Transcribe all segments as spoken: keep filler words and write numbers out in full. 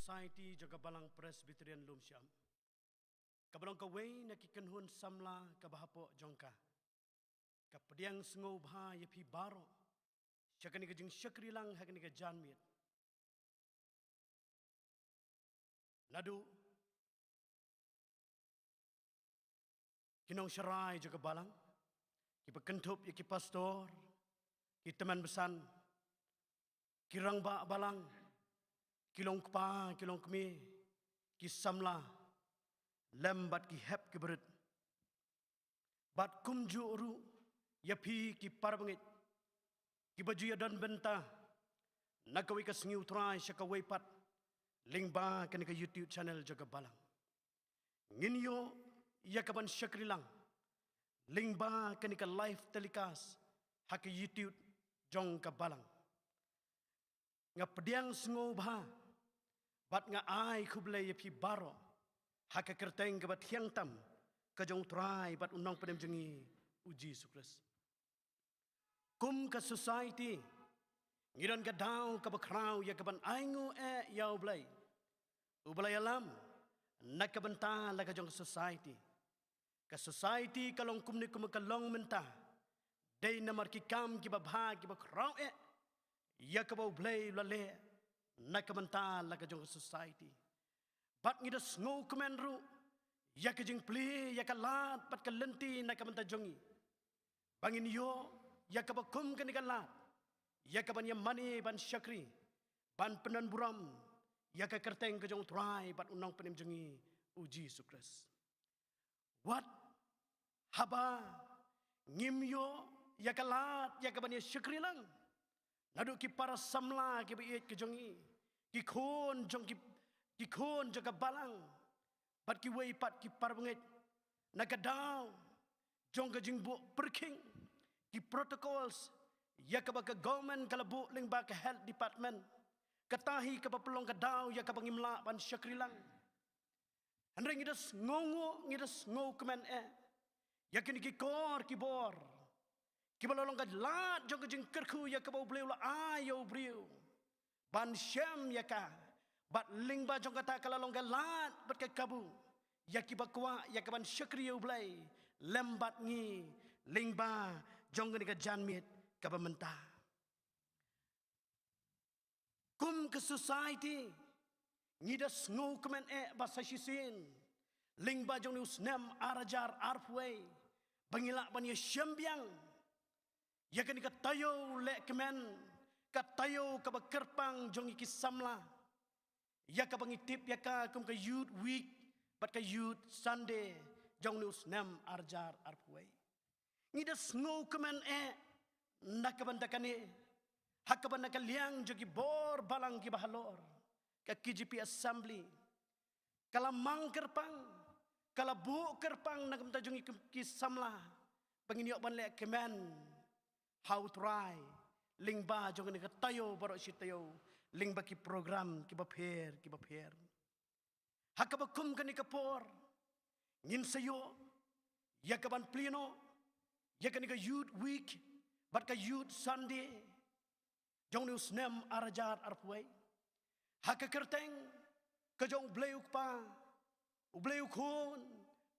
Society jong ka Balang Presbyterian Lumshyiap, kaba long kawei na ki kynhun samla kaba hapoh jong ka, ka pdiang sngewbha ïa phi baroh sha kane ka jingshakri lang ha kane ka janmiet. Naduh ki nongsharai jong ka balang, kiba kynthup ïa ki pastor, ki tymmen basan, ki rangbah balang, ki longkpa, ki longkmie, ki samla, lem bad ki hep ki barit. Bad kumjuh ruh ïa phi ki parabangeit, kiba ju ïadon bynta na kawei ka sngi U Trai sha kawei pat lyngba kane ka YouTube channel jong ka balang. Ngin ïoh ïa ka ban shakri lang lyngba kane ka live telecast ha ka YouTube jong ka balang. Nga pdiang sngewbha bad nga ai khublei ïa phi baroh ha ka kyrteng kaba thiang tam ka jong U Trai bad U Nongpynim jong ngi, U Jisu Khrist. Kum ka society, ngi don ka daw kaba khraw ïa ka ban ainguh eh ïa U Blei, uba la ïalam na ka bynta la ka jong ka society. Ka society ka long kumne kumba ka long mynta, dei namar ki kam kiba bha kiba khraw eh ïa kaba U Blei u la leh na ka bynta la ka jong ka society. Bad ngi da sngewkmen ruh ïa ka jingplie ïa ka lad bad ka lynti na ka bynta jong ngi, ba ngin ïoh ïa kaba kum kane ka lad ïa ka ban ïa mane ban shakri, ban pyndonburom ïa ka kyrteng ka jong U Trai bad U Nongpynim jong ngi, U Jisu Khrist. Wat haba ngim ïoh ïa ka lad ïa ka ban ïa shakri lang, naduh ki para samla kiba ïeit ka jong ngi, ki khun jong ki, ki khun jong ka balang, bad kiwei pat ki parabangeit, na ka daw jong ka jingbuh pyrkhing ki protocols ïa kaba ka government ka la buh lyngba ka health department, kata hi kaba pynlong ka daw ïa kaba ngim lah ban shakri lang. Hynrei ngi da sngewnguh, ngi da sngewkmen eh ïa kine ki kor ki bor kiba la long ka lad jong ka jingkyrkhu ïa kaba U Blei u la ai ïa u briew ban shem ïa ka, bad lyngba jong kata ka la long ka lad bad ka kabu ïa kiba kwah ïa ka ban shakri ïa U Blei lem bad ngi lyngba jong kane ka janmiet kaba mynta. Kum ka society, ngi da sngewkmen eh ba sa shisien lyngba jong une u snem ar hajar arphew wei ba ngi lah ban ïa shem biang ïa kane ka taïew lehkmen, ka taïew kaba kyrpang jong ngi ki samla, ïa kaba ngi tip ïa ka kum ka Youth Week bad ka Youth Sunday jong une u snem ar hajar arphew wei. Ngi da sngewkmen eh na ka bynta kane, ha kaba na ka liang jong ki bor balang kiba halor ka K J P Assembly, ka la mang kyrpang, ka la buh kyrpang na ka bynta jong ngi ki samla ba ngin ïoh ban lehkmen ha U Trai lyngba jong kane ka taïew baroh shi taïew, lyngba ki program kiba pher kiba pher. Ha kaba kum kane ka por, ngin sa ïoh ïa ka ban plie noh ïa kane ka Youth Week bad ka Youth Sunday jong une u snem ar hajar arphew wei, ha ka kyrteng ka jong U Blei U Kpa, U Blei U Khun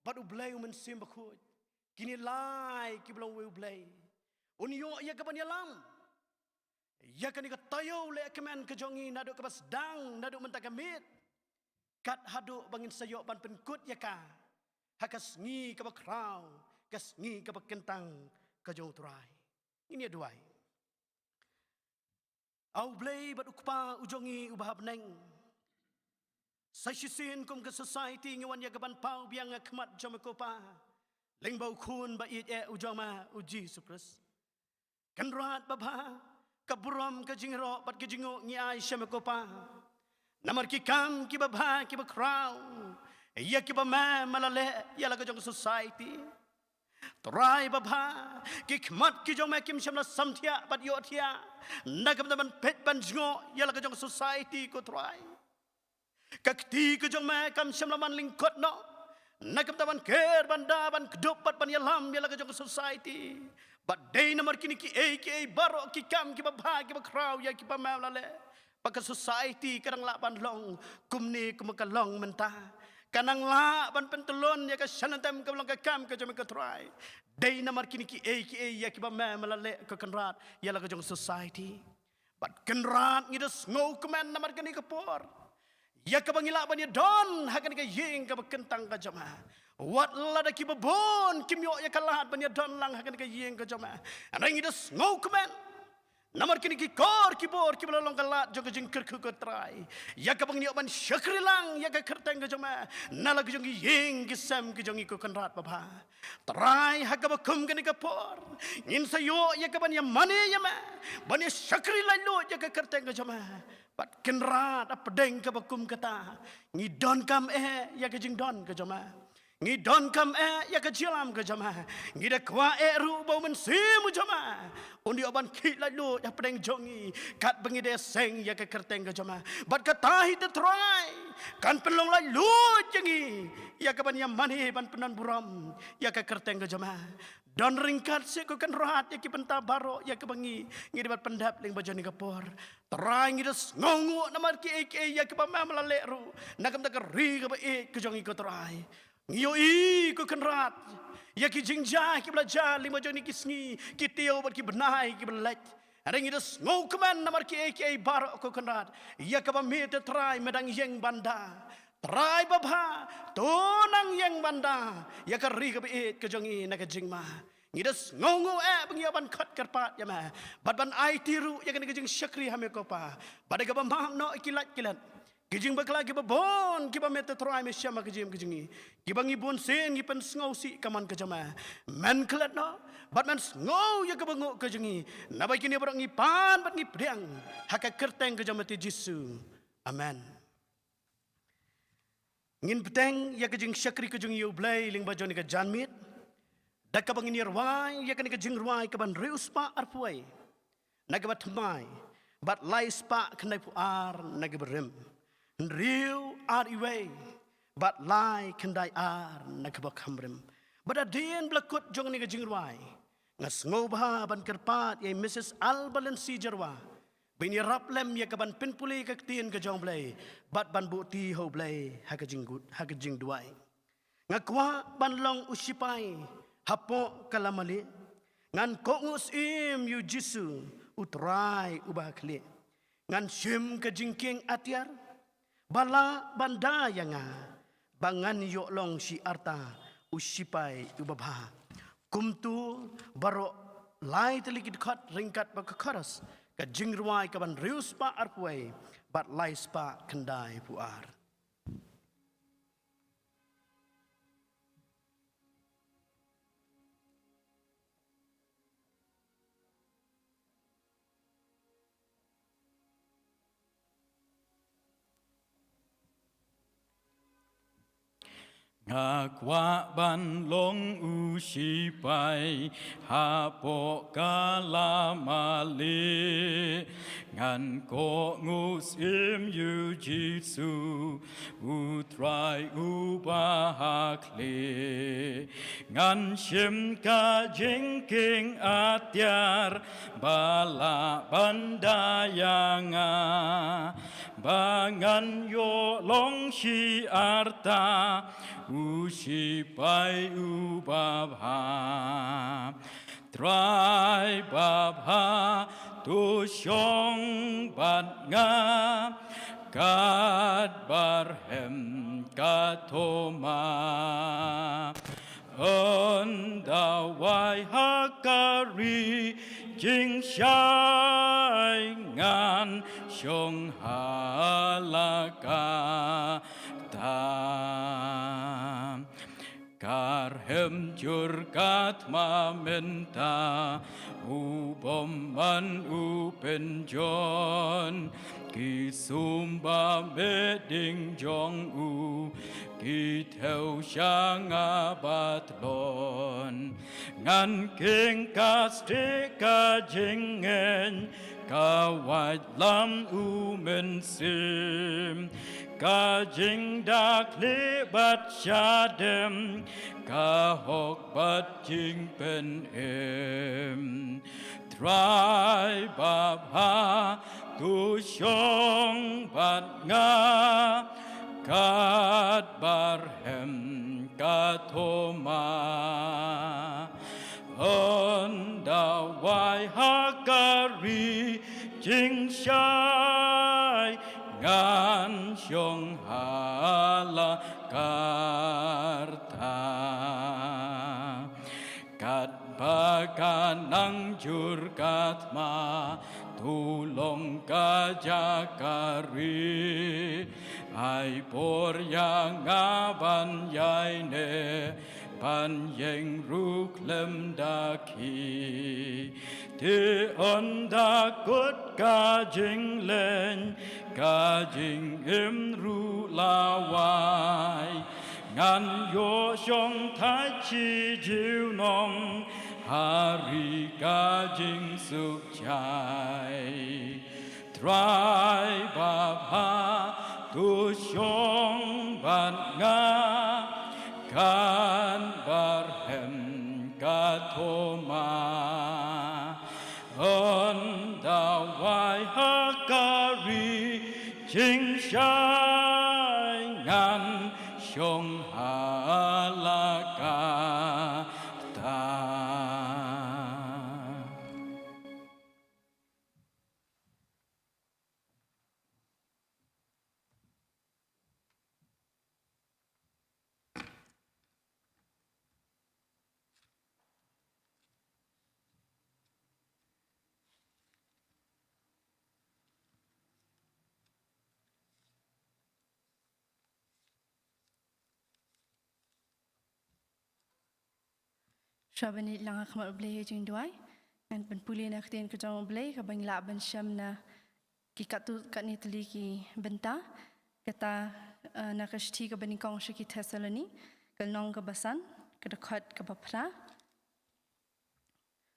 bad U Blei U Mynsiem Bakhuid, kine lai kiba long uwei U Blei. Un ïoh ïa ka ban ïalam ïa kane ka taïew lehkmen ka jong ngi naduh kaba sdang, naduh mynta ka miet, kat haduh ba ngin sa ïoh ban pynkut ïa ka ha ka sngi kaba khraw, ka sngi kaba kyntang ka jong U Trai. Ngin ïa duwai. A U Blei bad U Kpa u jong ngi uba ha bneng, sa shisien kum ka society ngi wan ïa ka ban paw biang ha khmat jong me ko Pa, lyngba U Khun ba ïeit eh u jong me, U Jisu Khrist. Kynrad babha, ka burom, ka jingïaroh bad ka jingnguh ngi ai sha me ko Pa, namar ki kam kiba bha kiba khraw ïa kiba me me la leh ïa la ka jong ka society. Trai babha, ki khmat ki jong me kim shym la samthiah bad ïohthiah na ka bynta ban peit ban jngoh ïa la ka jong ka society ko Trai. Ka kti ka jong me kam shym la man lyngkot noh na ka bynta ban ker ban da ban kdup bad ban ïalam ïa la ka jong ka society. Bad dei namar kine kiei kiei baroh ki kam kiba bha kiba khraw ïa kiba me me la leh, Ba ka society ka dang lah ban long kumne kumba ka long mynta. Ka nang lah ban pyntyllun ïa ka shynna tem kaba long ka kam ka jong me ko Trai. Dei namar kine kiei kiei ïa kiba me me la leh ko Kynrad ïa la ka jong society. Bad Kynrad ngi da sngewkmen namar kane ka por ïa kaba ngi lah ban ïadon ha kane ka ïing kaba kyntang ka jong me. Wat lada kiba bun kim ïoh ïa ka lad ban ïadon lang ha kane ka ïing ka jong me, hynrei ngi da sngewkmen namar kine ki kor ki bor kiba la long ka lad jong ka jingkyrkhu ko Trai, ïa kaba ngin ïoh ban shakri lang ïa ka kyrteng ka jong me na la ka jong ki ïing ki sem ki jong ngi ko Kynrad babha. Trai, ha kaba kum kane ka por ngin sa ïoh ïa kaban ïa mane ïa me, ban ïa shakri laitluid ïa ka kyrteng ka jong me. Bad Kynrad, hapdeng kaba kum kata ngi donkam eh ïa ka jingdon ka jong me. Ngi donkam eh ïa ka jingïalam ka jong me. Ngi da kwah eh ruh ba U Mynsiem U jong me un ïoh ban khih laitluid hapdeng jong ngi katba ngi da seng ïa ka kyrteng ka jong me. Bad kata hi te Trai kan pynlong laitluid ïa ngi ïa kaban ïa mane ban pyndonburom ïa ka kyrteng ka jong me. Don ryngkat seh ko Kynrad ïa ki bynta baroh ïa kaba ngi ngi dei ban pyndep lyngba jong kane ka por. Trai, ngi da sngewnguh namar kiei kiei ïa kiba me me la leh ruh na ka bynta ka ri kaba ïeit ka jong ngi ko Trai. Ngi ïohi ko Kynrad ïa ki jingjia kiba la jia lyngba jong kine ki sngi, ki taïew bad ki bnai kiba la leit. Hynrei ngi da sngewkmen namar kiei kiei baroh ko Kynrad ïa kaba me te Trai me dang ïeng ban da. Trai babha, to nang ïeng ban da ïa ka ri kaba ïeit ka jong ngi na ka jingma. Ngi da sngewnguh eh ba ngi ïa ban khot kyrpad ïa me bad ban aiti ruh ïa kane ka jingshakri ha me ko Pa. Bad ïa kaba map noh ïa ki lait ki let, ki jingbakla kiba bun kiba me te Trai me shem ha ka jingim ka jong ngi, kiba ngi bunsien ngi pynsngewsih ka mon ka jong me. Men klet noh bad men sngew ïa kaba nguh ka jong ngi. Naba kine baroh ngi pan bad ngi pdiang ha ka kyrteng ka jong me te Jisu. Amen. Ngin bteng ïa ka jingshakri ka jong ngi ïa U Blei lyngba jong kane ka janmiet da kaba ngin ïa rwai ïa kane ka jingrwai kaban hynriew spah arphew wei na kaba thymmai bad lai spah khyndaiphew ar na kaba rim. Hynriew ar wei bad lai khyndai ar na kaba kham rim. Bad hadien ba la kut jong kane ka jingrwai, nga sngewbha ban kyrpad ïa i Mrs Albalensi Jyrwa ba in ïarap lem ïa kaban pynpule ka ktien ka jong U Blei bad ban buhti ha U Blei ha ka jingkut ha ka jingduwai. Nga kwah ban long u shipai hapoh ka lamali, ngan kohnguh syiem ïa U Jisu, U Trai uba ha khlieh. Ngan shim ka jingkieng atiar ba lah ban da ïa nga ba ngan ïoh long shi arta u shipai uba bha. Kumto baroh lai tylli ki dkhot ryngkat bad ka chorus, ka jingrwai kaban hynriew spah arphew wei bad lai spah khyndaiphew ar. Nga kwah ban long u shipai hapoh ka lamali, ngan kohnguh syiem ïa U Jisu, U Trai uba ha khlieh. Ngan shim ka jingkieng atiar ba lah ban da ïa nga ba ngan ïoh long shi arta u shipai uba bha. Trai babha, to shong bad nga katba rhem ka thma. Ynda wai ha ka ri jingshai ngan shong ha la ka tam. Ka rhem jur ka thma mynta, u bymman u pynjon. Ki sum ba mih ding jong u ki thew sha nga ba tlot. Ngan kieng ka stieh ka jingngeit, ka waitlam u mynsiem, ka jingda khlieh bad shadem, ka hok bad jingpynim. Trai ba bha, to shong bad nga, katba rhem ka thma. Ynda wai ha ka ri jingshai, ngan shong ha la ka rta. Katba ka nang jur ka thma, to long ka jaka ri. Ai por ïa nga ban ïaineh, ban ïeng ruh khlem da khih. Te ynda kut ka jingleh, ka jingim ruh la wai, ngan ïoh shong thait shi junom, ha ri ka jingsuk jai. Trai ba bha, to shong bad nga, katba rhem ka thma. Ynda wai ha ka ri jingshai, ngan shong ha la ka rta. Shuwa ban ïalang ha khmat U Blei ha jingduwai, ngan pynpule na ka ktien ka jong U Blei, kaba ngi lah ban shem na ki katto katne tylli ki bynta. Kata, eh, na ka shithi kaba nyngkong sha ki Thessaloni, ka lynnong kaba san, ka dkhot kaba phra.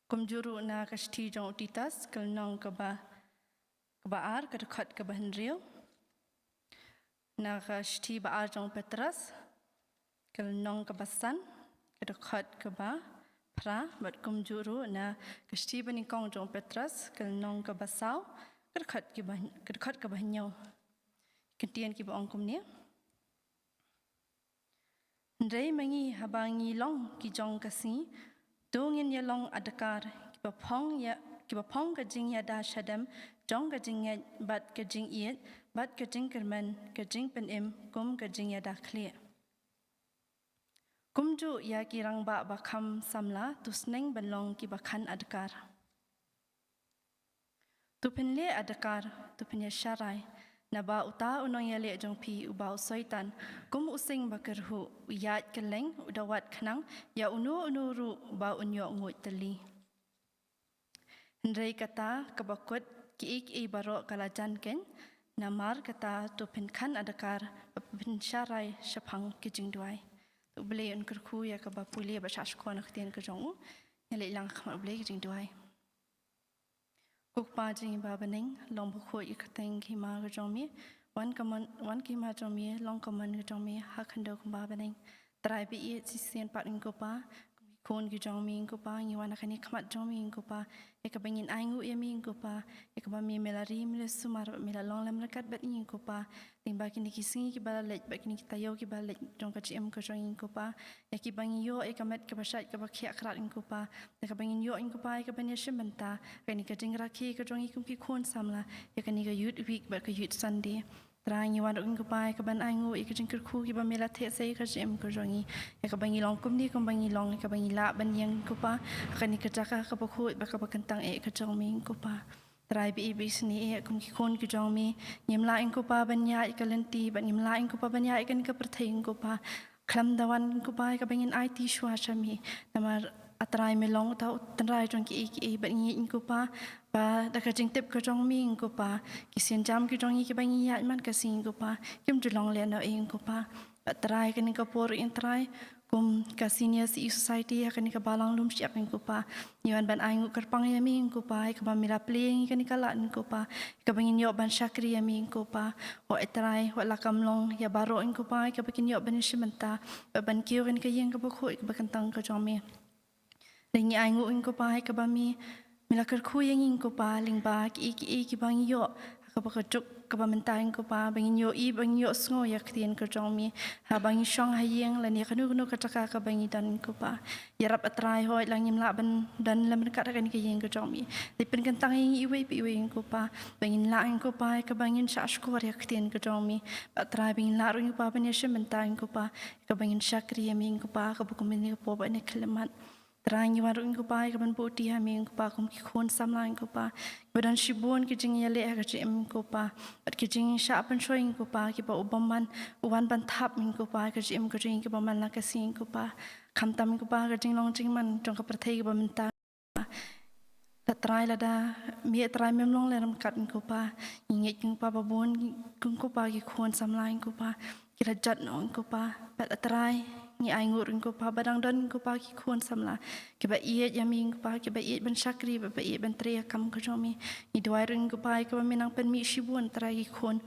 Kumjuh ruh na ka shithi jong u Titus, ka lynnong kaba, kaba ar, ka dkhot kaba hynriew. Na ka shithi ba ar jong u Petros, ka lynnong kaba san, ka dkhot kaba phra, bad kumjuh ruh na ka shithi ba nyngkong jong u Petros, ka lynnong kaba saw, ka dkhot kiba, ka dkhot kaba hynñiew. Ki ktien kiba ong kumne. Hynrei ma ngi haba ngi long ki jong ka sngi, to ngin ïalong adkar, kiba phong ïa, kiba phong ka jingïada shadem jong ka jingngeit bad ka jingïeit bad ka jingkyrmen, ka jingpynim kum ka jingïada khlieh. Kumjuh ïa ki rangbah ba kham samla, to sneng ban long kiba khan adkar. To phin leh adkar, to phin ïasharai, naba uta u nongïaleh jong phi uba u Soitan, kum u sing ba kyrhuh, u ïaid kylleng, u da wad khnang ïa uno uno ruh uba un ïoh nguid tylli. Hynrei kata kaba kut, kiei kiei baroh ka la jan keiñ, namar kata to phin khan adkar, ba phin sharai shaphang ki jingduwai. To U Blei un kyrkhu ïa kaba pule bad shah shkor na ka ktien ka jong u. Ngi leit lang ha khmat U Blei ha ka jingduwai. Ko Kpa jong ngi ba ha bneng, long bakhuid ïa ka kyrteng ka hima ka jong me. Wan ka mon, wan ka hima jong me, long ka mon ka jong me, ha khyndew kumba ha bneng. Trai ba ïeit, shisien pat, Ko Kpa, kum ki khun ki jong me, Ko Kpa, ngi wan ha kane ka khmat jong me, Ko Kpa, ïa kaba ngin ainguh ïa me, Ko Kpa, ïa kaba me, me la ri, me la sumar, me la long lem ryngkat bad ngi, Ko Kpa. Lyngba kine ki sngi kiba la leit bad kine ki taïew kiba la leit jong ka jingim ka jong ngi, Ko Kpa, ïa kiba ngi ïoh ïa ka met kaba shait kaba khiah khrat, Ko Kpa, ïa kaba ngin ïoh, Ko Kpa, ïa kaban ïashim bynta ha kane ka jingrakhe ka jong ngi kum ki khun samla, ïa kane ka Youth Week bad ka Youth Sunday. Trai, ngi wan ruh, Ko Kpa, ïa kaban ainguh ïa ka jingkyrkhu kaba me la theh sa ïa ka jingim ka jong ngi, ïa kaba ngi long kumne kumba ngi long, ïa kaba ngi lah ban ïeng, Ko Kpa, ha kane ka jaka kaba khuid bad kaba kyntang eh ka jong me, Ko Kpa. Trai ba ïeit, ba isynei eh, kum ki khun ki jong me, ngim lah, Ko Kpa, ban ïaid ïa ka lynti, bad ngim lah, Ko Kpa, ban ïaid ïa kane ka pyrthei, Ko Kpa, khlem da wan, Ko Kpa, ïa kaba ngin aiti shuwa sha me. Namar A Trai, me long uta u tynrai jong kiei kiei, bad ngi ngeit, Ko Kpa, ba da ka jingtip ka jong me, Ko Kpa, ki sienjam ki jong ngi kiba ngi ïaid man ka sngi, Ko Kpa, kim ju long lehnohei, Ko Kpa. Bad Trai, kane ka por, Trai, kum ka Senior C E Society ha kane ka balang lum shyiap, Ko Kpa, ngi wan ban ainguh kyrpang ïa me, Ko Kpa, ïa kaba me la plie ïa ngi kane ka lad, Ko Kpa, ïa kaba ngin ïoh ban shakri ïa me, Ko Kpa. Oh, A Trai, wat la kam long ïa baroh, Ko Kpa, ïa kaba kin ïoh ban ïashim bynta bad ban kiew ha kane ka ïing kaba khuid kaba kyntang ka jong me. Ngi ainguh, Ko Kpa, ïa kaba me, Me la kyrkhu ïa ngi ko Pa lyngba kiei kiei kiba ngi ïoh ha kaba ka juk kaba mynta ko Pa, ba ngin ïohi ba ngin ïohsngew ïa ka ktien ka jong me haba ngi shong ha ïing lane kano kano ka jaka kaba ngi don ko Pa. Ïarap A Trai hooid la ngim lah ban don lem ryngkat ha kane ka ïing ka jong me, te pynkyntang ïa ngi iwei pa iwei ko Pa, ba ngin lah ko Pa ïa kaba ngin shah shkor ïa ka ktien ka jong me. Bad Trai ba ngin lah ruh ko Pa ban ïashim bynta ko Pa ïa kaba ngin shakri ïa me ko Pa, kaba kum kane ka por bad kane ka khyllipmat. Trai ngi wan ruh ko Pa ïa kaban buh ti ha me ko Pa kum ki khun samla ko Pa, kiba don shibun ki jingïaleh ha ka jingim ko Pa, bad ki jingshah pynshoi ko Pa kiba u bymman u wan ban thap ko Pa ïa ka jingim ka jong ngi kaba man la ka sngi ko Pa. Khamtam ko Pa ka jinglong jingman jong ka pyrthei kaba mynta. Lada Trai lada me Trai mem long lem ryngkat ko Pa, ngi ngeit ko Pa ba bun ko Pa ki khun samla ko Pa ki la jot noh ko Pa. Bad A Trai ngi ainguh ko Pa ba dang don ko Pa ki khun samla kiba ïeit ïa me ko Pa, kiba ïeit ban shakri, ba ïeit ban trei ïa ka kam ka jong me. Ngi duwai ko Pa ïa kaba me nang pynmih shibun Trai ki khun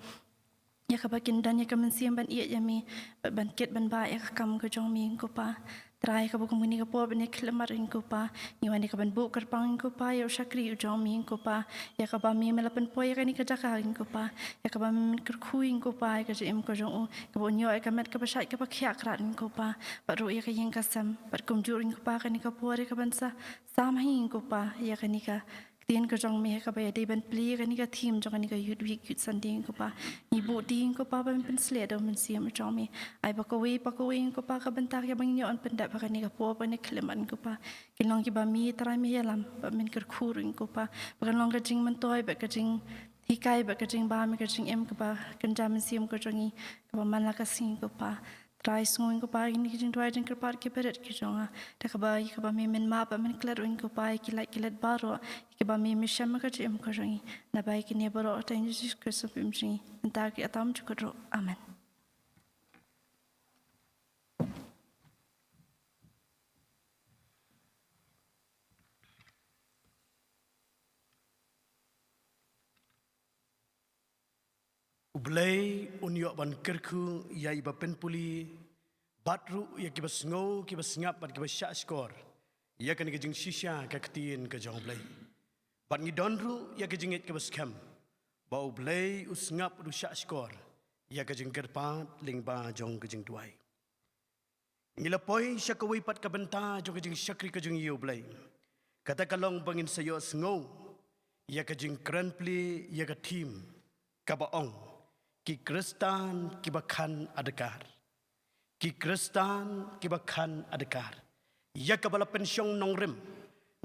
ïa kaba kin don ïa ka mynsiem ban ïeit ïa me, bad ban kit ban bah ïa ka kam ka jong me ko Pa. Trai kaba kum kane ka por bad kane ka khyllipmat ko Pa, ngi wan ïa kaban buh kyrpang ko Pa ïa u shakri u jong me ko Pa, ïa kaba me me la pynpoi ïa kane ka jaka ko Pa, ïa kaba me men kyrkhu ko Pa ïa ka jingim ka jong u, kaba un ïoh ïa ka met kaba shait kaba khiah krad ko Pa, bad ruh ïa ka ïing ka sem, bad kumjuh ko Pa kane ka por ïa kaban sa sam ha ngi ko Pa ïa kane ka ktien ka jong me ha kaba ïadei ban plie kane ka theme jong kane ka Youth Week, Youth Sunday ko Pa. Ngi buh ti ko Pa ban pynshlur da u Mynsiem jong me. Ai ba kawei pa kawei ko Pa ka bynta kaba ngi ïoh ban pyndep ha kane ka por bad kane ka khyllipmat ko Pa, kin long kiba me Trai me ïalam bad men kyrkhu ko Pa, ba kan long ka jingmyntoi bad ka jinghikai bad ka jingbam ïa ka jingim kaba kynja mynsiem ka jong ngi kaba man la ka sngi ko Pa. Trai sngew ko Pa ïa kine ki jingduwai jingkyrpad kiba rit ki jong nga, da kaba ïa kaba me men map bad men klet ko Pa ïa ki lait ki let baroh, ïa kiba me me shem ha ka jingim ka jong ngi. Naba ïa kine baroh ha ka kyrteng Jisu Khrist u Trai jong ngi, mynta ki atam jukut ruh. Amen. U Blei un ïoh ban kyrkhu ïa iba pynpule, bad ruh ïa kiba sngew, kiba sngap bad kiba shah shkor ïa kane ka jingshisha ka ktien ka jong U Blei. Bad ngi don ruh ïa ka jingngeit kaba skhem ba U Blei u sngap bad u shah shkor ïa ka jingkyrpad lyngba jong ka jingduwai. Ngi la poi sha kawei pat ka bynta jong ka jingshakri ka jong ngi ïa U Blei. Kata ka long ba ngin sa ïohsngew ïa ka jingkren plie ïa ka theme kaba ong, ki Khristan kiba khan adkar. Ki Khristan kiba khan adkar. Ïa kaba la pynshong nongrim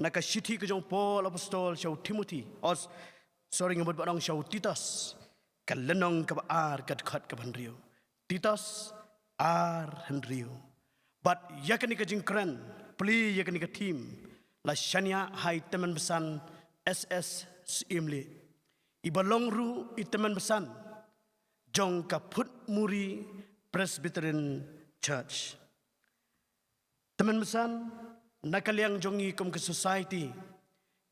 na ka shithi ka jong u Paul Apostol sha u Timothi, os, sorry, nga mut ban ong sha u Titus, ka lynnong kaba ar, ka dkhot kaba hynriew. Titus ar hynriew. Bad ïa kane ka jingkren plie ïa kane ka theme la shaniah ha i tymmen basan S S Syiemlieh, iba long ruh i tymmen basan jong ka Phutmuri Presbyterian Church. Tymmen basan, na ka liang jong ngi kum ka society,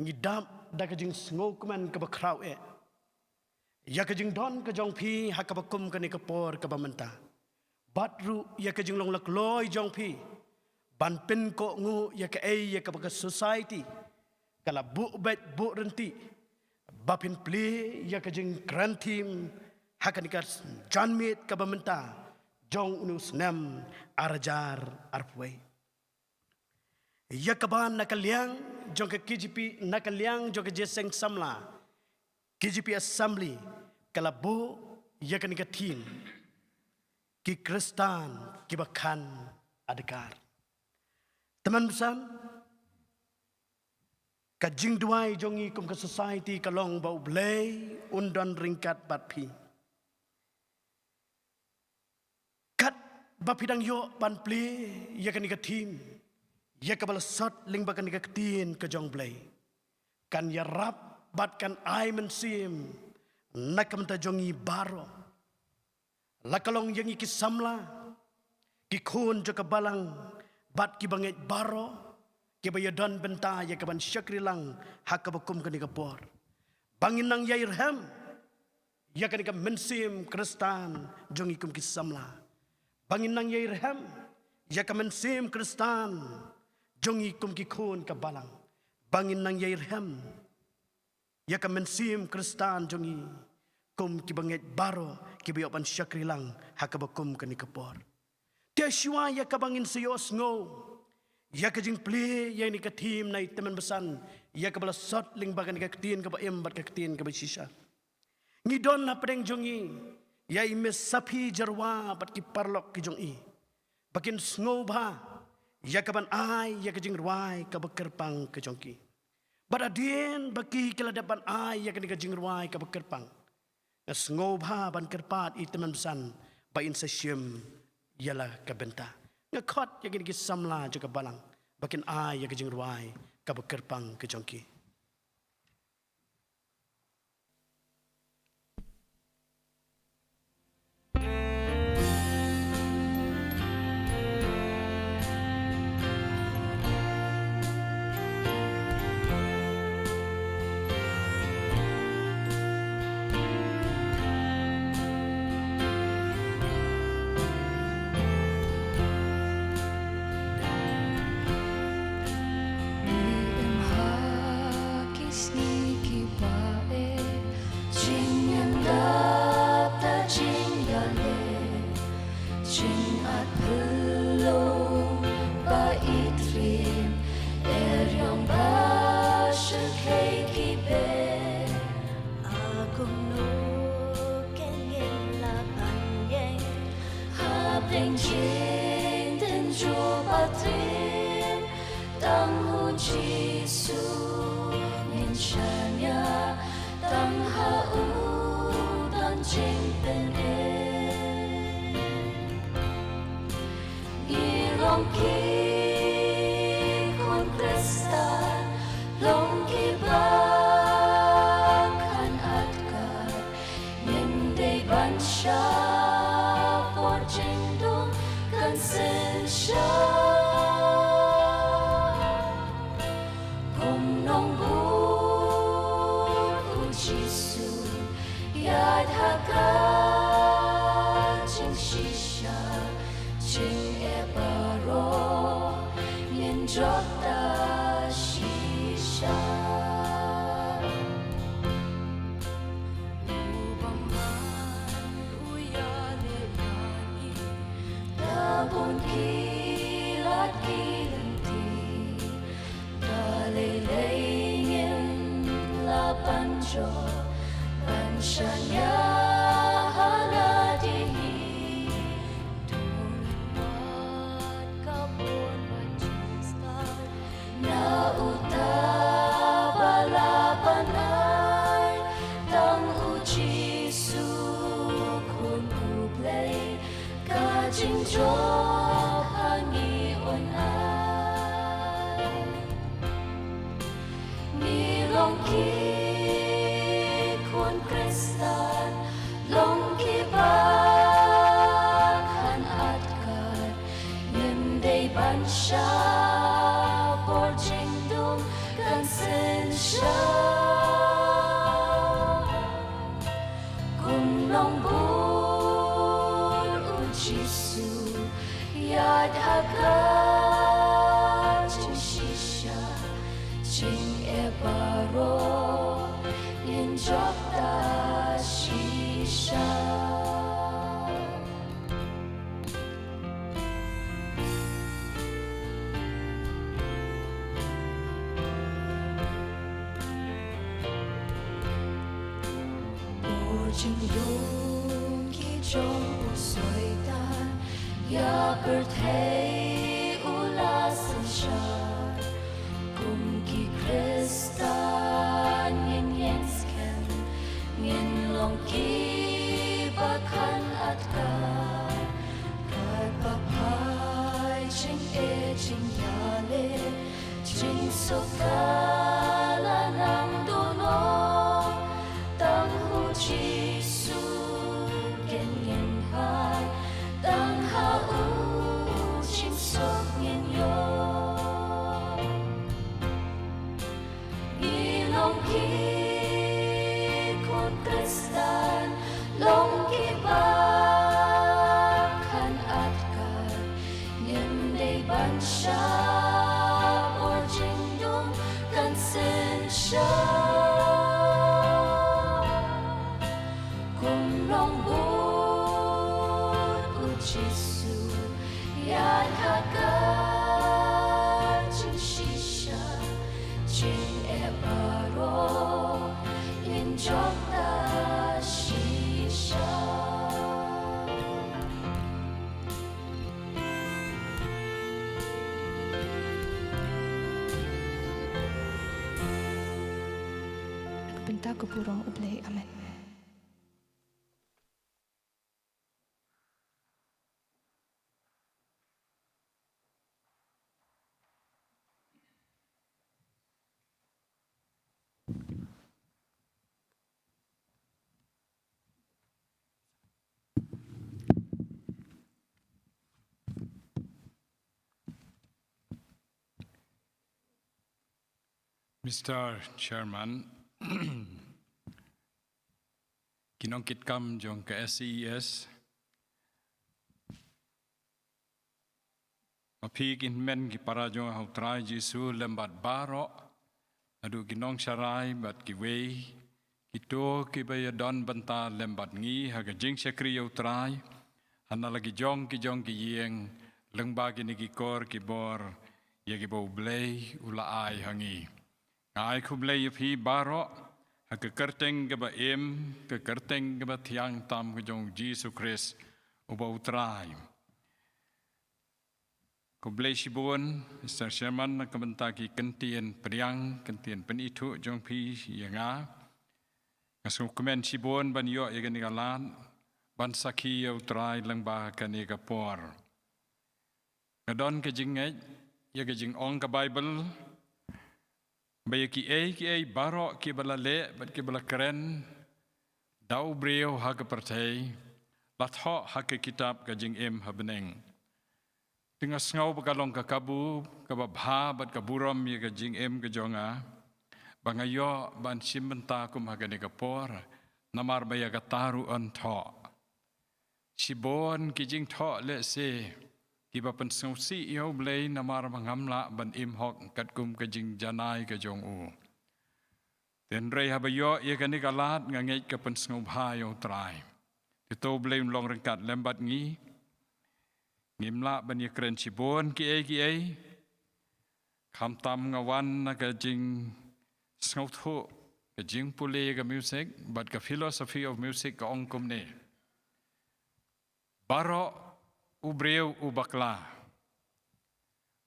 ngi dap da ka jingsngewkmen kaba khraw eh ïa ka jingdon ka jong phi ha kaba kum kane ka por kaba mynta, bad ruh ïa ka jinglong lakloi jong phi ban pynkohnguh ïa kaei ïa kaba ka society ka la buh beit buh ryntih ba phin plie ïa ka jingkren theme ha kane ka janmiet kaba mynta jong une u snem ar hajar arphew wei. Ïa kaba na ka liang jong ka K J P, na ka liang jong ka Jingïaseng Samla, K J P Assembly, ka la buh ïa kane ka theme, ki Khristan kiba khan adkar. Tymmen basan, ka jingduwai jong ngi kum ka society ka long ba U Blei un don ryngkat bad phi. Katba phi dang ïoh ban plie ïa kane ka theme, ïa kaba la sot lyngba kane ka ktien ka jong U Blei, kan ïarap bad kan ai mynsiem na ka bynta jong ngi baroh. La ka long ïa ngi ki samla, ki khun jong ka balang, bad ki bangeit baroh kiba ïadon bynta ïa kaban shakri lang ha kaba kum kane ka por, ba ngin nang ïai rhem ïa kane ka mynsiem Khristan jong ngi kum ki samla, ba ngin nang ïai rhem ïa ka mynsiem Khristan jong ngi kum ki khun ka balang, ba ngin nang ïai rhem ïa ka mynsiem Khristan jong ngi kum ki bangeit baroh kiba ïoh ban shakri lang ha kaba kum kane ka por. Te shuwa ïa kaba ngin sa ïohsngew ïa ka jingplie ïa kane ka theme na i Tymmen Basan ïa kaba la sot lyngba kane ka ktien kaba im bad ka ktien kaba shisha, ngi don hapdeng jong ngi ïa i Miss Saphi Jyrwa bad ki paralok ki jong i, ba kin sngewbha ïa kaban ai ïa ka jingrwai kaba kyrpang ka jong ki. Bad hadien ba ki, ki la dep ban ai ïa kane ka jingrwai kaba kyrpang, nga sngewbha ban kyrpad ïa i Tymmen Basan ba in sa shim ïa la ka bynta. Nga khot ïa kine ki samla jong ka balang ba kin ai ïa ka jingrwai kaba kyrpang ka jong ki. Ngi im ha ki sngi kiba eh, jingim dap da jingïaleh, jingat phyllung ba i triem, eriong ba shyrkhei ki beh. A kumno kein ngin lah ban ïeng hapdeng jingtynjuh ba triem? Tang U Jisu ngin shaniah, tang ha u don jingpynim. Ngi long ki khun Khristan, long kiba kan atkar, ngim dei ban shah por jingdum kan synshar. Kum nongbud U Jisu, ïaid ha ka jingshisha, jingeh baroh ngin jop da shisha. U bymman u ïaleh ïa ngi da bun ki lad ki lynti. Balei lei ngin lah ban jop ban shaniah ha lade hi? To ngin wad ka bor ba jingstad na uta ba lah ban ai. Tang U Jisu, Khun U Blei, ka jingjop ha ngi un ai. Ngi long ki khun Khristan, long kiba kan atkar, ngim dei ban shah por jingdum kan synshar. Kum nongbud U Jisu, ïaid ha ka jingshisha, jingeh baroh ngin jop da shisha. Bor jingdum ki jong u Soitan, ïa pyrthei u la synshar. Kum ki Khristan ngin ïeng skhem, ngin long kiba kan atkar. Katba phai jingeh jingïaleh, jingsuk ka la nang duhnong. Tang U Jisu kein ngin phai, tang ha u jingsuk ngin ïoh. Ngi long ki khun Khristan, long kiba kan atkar, ngim dei ban shah por jingdum Jisu, ïa ka jingshisha, jingeh baroh ngin jop da shisha. Ka bynta ka burom U Blei. Amen. Mister Chairman, ki nongkitkam jong ka S C E S, ma phi ki hynmen ki para jong U Trai Jisu lem bad baroh, naduh ki nongsharai bad kiwei, kito kiba ïadon bynta lem bad ngi ha ka jingshakri ïa U Trai, ha na la ki jong ki jong ki ïing, lyngba kine ki kor ki bor, ïa kiba U Blei u la ai ha ngi. Nga ai khublei ïa phi baroh, ha ka kyrteng kaba im, ka kyrteng kaba thiang tam ka jong U Jisu Khrist, uba U Trai. Khublei shibun, Mister Chairman, na ka bynta ki kyntien pdiang, kyntien pynithuh jong phi ïa nga. Nga sngewkmen shibun ban ïoh ïa kane ka lad, ban sakhi ïa U Trai lyngba kane ka por. Nga don ka jingngeit, ïa ka jingong ka Baibl, ba ïa kiei kiei baroh kiba la leh bad kiba la kren da u briew ha ka pyrthei, la thoh ha ka kitab ka jingim ha bneng. Te nga sngew ba ka long ka kabu kaba bha bad ka burom ïa ka jingim ka jong nga, ba nga ïoh ban shim bynta kum ha kane ka por, namar ba ïa kata ruh yn thoh. Shibun ki jingthoh lehse kiba pynsngewsih ïa U Blei namar ba ngam lah ban im hok katkum ka jingjanai ka jong u. Hynrei haba ïoh ïa kane ka lad nga ngeit ka pynsngewbha ïa U Trai. Te to U Blei un long ryngkat lem bad ngi. Ngim lah ban ïakren shibun kiei kiei. Khamtam nga wan na ka jingsngewthuh, ka jingpule ka music, bad ka philosophy of music ka ong kumne. Baroh u briew u bakla.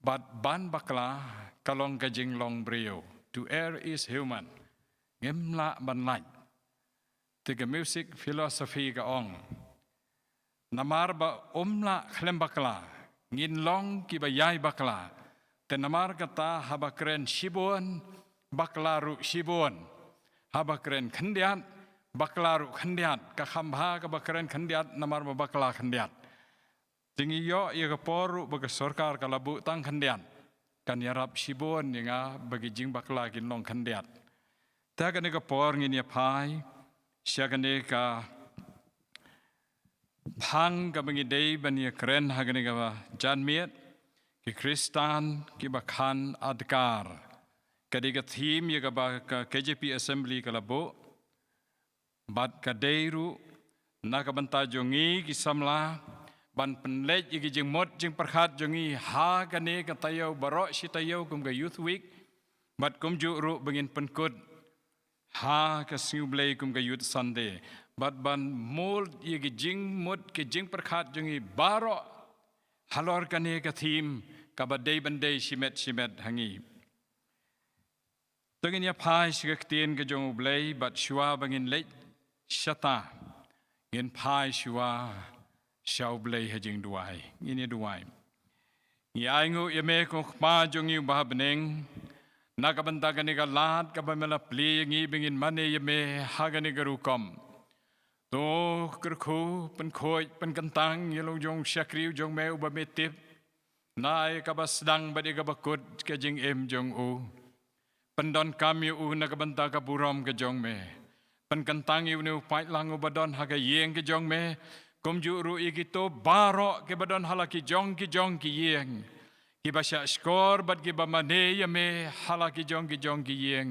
Bad ban bakla ka long ka jinglong briew. To err is human. Ngim lah ban lait. Te ka music philosophy ka ong. Namar ba um lah khlem bakla, ngin long kiba ïai bakla. Te namar kata haba kren shibun, bakla ruh shibun. Haba kren khyndiat, bakla ruh khyndiat. Ka kham bha kaba kren khyndiat, namar ba bakla khyndiat. Te ngi ïoh ïa ka por ruh ba ka sorkar ka la buh tang khyndiat. Kan ïarap shibun ïa nga ba ki jingbakla kin long khyndiat. Te ha kane ka por ngin ïa phai sha kane ka phang kaba ngi dei ban ïa kren ha kane ka janmiet, ki Khristan kiba khan adkar. Ka dei ka theme ïa kaba ka K J P Assembly ka la buh. Bad ka dei ruh na ka bynta jong ngi ki samla ban pynleit ïa ki jingmut jingpyrkhat jong ngi ha kane ka taïew baroh shi taïew kum ka Youth Week. Bad kumjuh ruh ba ngin pynkut ha ka sngi U Blei kum ka Youth Sunday. Bad ban mut ïa ki jingmut ki jingpyrkhat jong ngi baroh halor kane ka theme kaba dei ban dei shimet shimet ha ngi. To ngin ïa phai sha ka ktien ka jong U Blei bad shuwa ba ngin leit shata, ngin phai shuwa sha U Blei ha jingduwai. Ngin ïa duwai. Ngi ainguh ïa me ko Kpa jong ngi uba ha bneng, na ka bynta kane ka lad kaba me la plie ïa ngi ba ngin mane ïa me ha kane ka rukom. To kyrkhu, pynkhuid, pynkyntang ïa la u jong u shakri u jong me uba me tip na ïa kaba sdang bad ïa kaba kut ka jingim jong u. Pyndonkam ïa u na ka bynta ka burom ka jong me. Pynkyntang ïa une u paidlang uba don ha ka ïing ka jong me. Kumjuh ruh ïa kito baroh kiba don ha la ki jong ki jong ki ïing, kiba shah shkor bad kiba mane ïa me ha la ki jong ki jong ki ïing,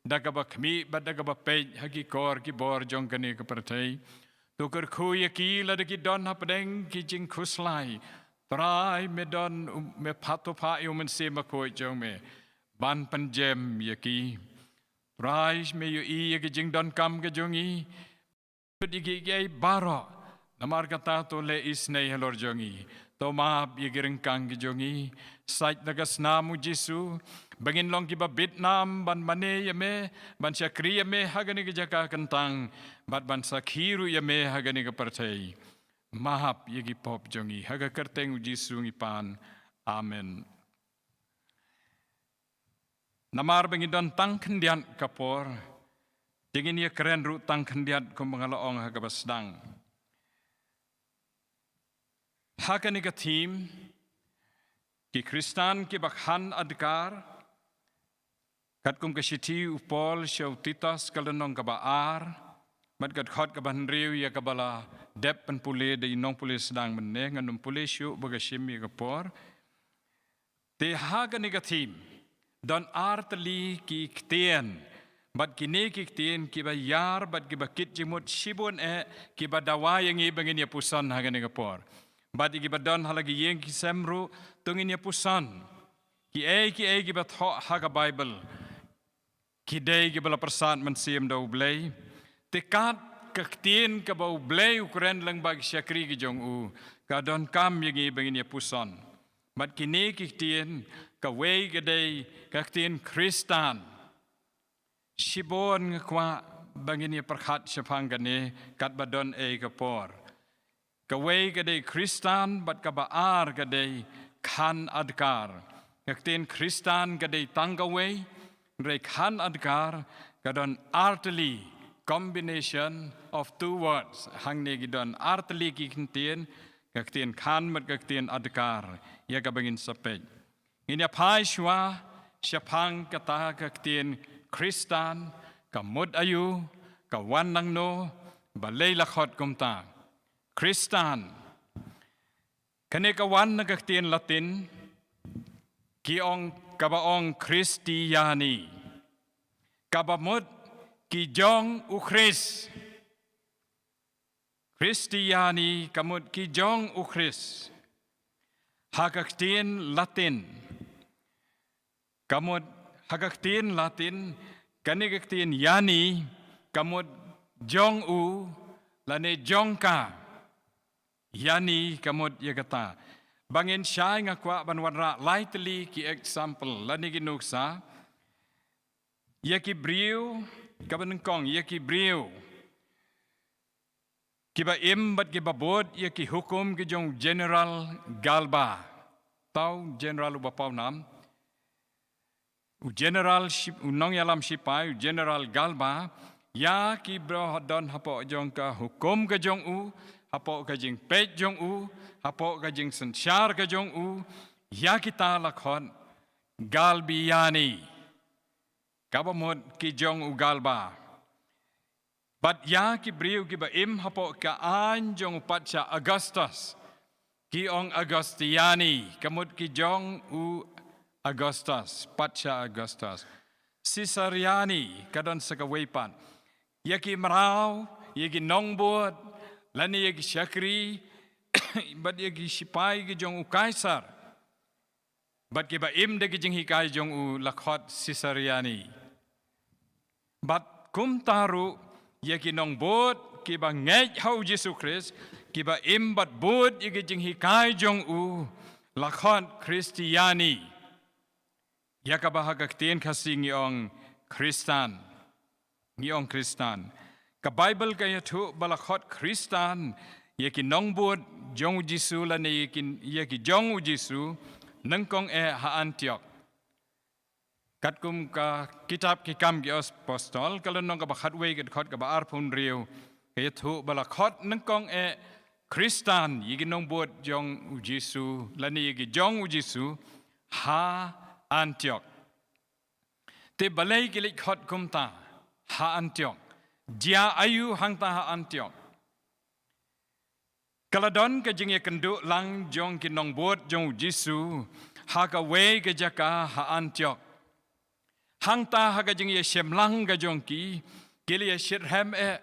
da kaba khmih bad da kaba peit ha ki kor ki bor jong kane ka pyrthei. To kyrkhu ïa ki lada ki don hapdeng ki jingkhuslai. Trai me don, me phatopha ïa u Mynsiem Bakhuid jong me ban pynjem ïa ki. Trai me ïohi ïa ki jingdonkam ka jong ngi. Put ïa ki, ïa ki baroh. Namar kata to leh isynei halor jong ngi. To map ïa ki ryngkang ki jong ngi. Sait da ka snam u Jisu. Ba ngin long kiba bit nam ban mane ïa me, ban shakri ïa me ha kane ka jaka kyntang, bad ban sakhi ruh ïa me ha kane ka pyrthei. Map ïa ki pop jong ngi. Ha ka kyrteng u Jisu ngi pan. Amen. Namar ba ngi don tang khyndiat ka por, te ngin ïa kren ruh tang khyndiat kumba nga la ong ha kaba sdang. Ha kane ka theme, ki Khristan kiba khan adkar, katkum ka shithi u Paul sha u Titus ka lynnong kaba ar, bad ka dkhot kaba hynriew ïa kaba la dep pynpule da i nongpule sdang mynne, ngan ym pule shuh ba ka shim ïa ka por. Te ha kane ka theme, don artylli ki ktien, bad kine ki ktien kiba ïar, bad kiba kit jingmut shibun eh, kiba dawa ïa ngi ba ngin ïa puson ha kane ka por. Bad ïa kiba don ha la ki ïing ki sem ruh, to ngin ïa puson. Kiei kiei kiba thoh ha ka Baibl, ki dei kiba la pyrsad mynsiem da u Blei. Te kat ka ktien kaba u Blei u kren lyngba ki shakri ki jong u, ka donkam ïa ngi ba ngin ïa puson. Bad kine ki ktien, kawei ka dei ka ktien Khristan. Shibun nga kwah ba ngin ïa pyrkhat shaphang kane, katba don ei ka por. Kawei ka dei Khristan, bad kaba ar ka dei khan adkar. Ka ktien Khristan ka dei tang kawei, hynrei khan adkar ka don artylli, combination of two words. Hangne ki don artylli ki ktien, ka ktien khan bad ka ktien adkar, ïa kaba ngin sa peit. Ngin ïa phai shuwa shaphang kata ka ktien Khristan, ka mut aïu, ka wan nangno, balei la khot kumta. Khristan. Kane ka wan na ka ktien Latin, ki ong, kaba ong Christiani. Kaba mut ki jong u Khrist. Christiani ka mut ki jong u Khrist. Ha ka ktien Latin. Ka mut, ha ka ktien Latin, kane ka ktien iani, ka mut jong u, lane jong ka. Iani ka mut ïa kata. Ba ngin shai nga kwah ban wanrah lai tylli ki example, lane ki nuksa. Ïa ki briew, kaba nyngkong, ïa ki briew kiba im bad kiba bud ïa ki hukum ki jong u General Galba. Tau General uba pawnam. U General ship-, u nongïalam shipai, u General Galba, ïa ki briew ba don hapoh jong ka hukum ka jong u, hapoh ka jingpeit jong u, hapoh ka jingsynshar ka jong u, ïa kita la khot Galbiani. Kaba mut ki jong u Galba. Bad ïa ki briew kiba im hapoh ka aiñ jong u patsha Augustus, ki ong Augustiani, ka mut ki jong u Augustus, patsha Augustus. Caesariani, ka don sa kawei pat. Ïa ki mraw, ïa ki nongbud, lane ïa ki shakri, bad ïa ki shipai ki jong u Kaisar. Bad kiba im da ki jinghikai jong u la khot Caesariani. Bad kumta ruh ïa ki nongbud kiba ngeit ha u Jisu Khrist, kiba im bad bud ïa ki jinghikai jong u la khot Khristiani. Ïa kaba ha ka ktien Khasi ngi ong Khristan. Ngi ong Khristan. Ka Baibl ka ïathuh ba la khot Khristan ïa ki nongbud jong u Jisu lane ïa ki, ïa ki jong u Jisu, nyngkong eh ha Antiok. Katkum ka kitab Ki Kam ki Apostol, ka lynnong kaba khatwei ka dkhot kaba arphew hynriew, ka ïathuh ba la khot nyngkong eh Khristan ïa ki nongbud jong u Jisu lane ïa ki jong u Jisu ha Antiok. Te balei ki leit khot kumta ha Antiok? Jia aïu hangta ha Antiok? Ka la don ka jingïakynduh lang jong ki nongbud jong u Jisu ha kawei ka jaka ha Antiok. Hangta ha ka jingïashem lang ka jong ki, ki la ïashitrhem eh.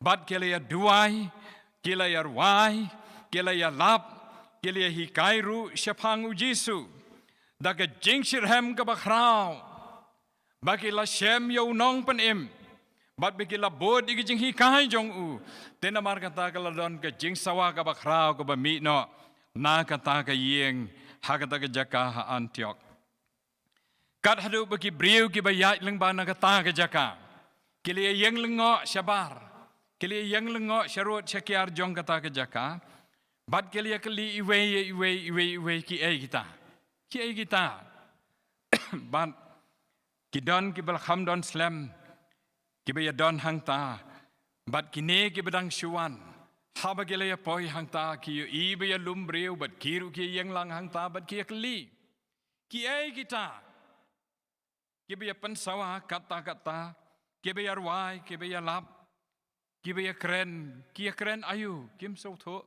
Bad ki la ïa duwai, ki la ïa rwai, ki la ïa lap, ki la ïa hikai ruh shaphang U Jisu da ka jingshitrhem kaba khraw. Ba ki la shem ïa U Nongpynim, bad ba ki la bud ïa ki jinghikai jong u. Te namar kata ka la don ka jingsawa kaba khraw kaba mih noh na kata ka ïing, ha kata ka jaka ha Antiok. Kat haduh ba ki briew kiba ïaid lyngba na kata ka jaka, ki la ïeng lyngngoh shabar, ki la ïeng lyngngoh sharud shakiar jong kata ka jaka. Bad ki la ïa kylli iwei ïa iwei, iwei ïa iwei, kiei kita, kiei kita. Bad ki don kiba la kham don slem kiba ïa don hangta. Bad kine kiba dang shu wan, haba ki la ïa poi hangta, ki ïohi ba ïalum briew, bad ki ruh ki ïeng lang hangta, bad ki ïa kylli, kiei kita. Kiba ïa pynsawa katta katta, kiba ïa rwai, kiba ïa lap, kiba ïa kren, ki ïa kren aïu, kim sngewthuh.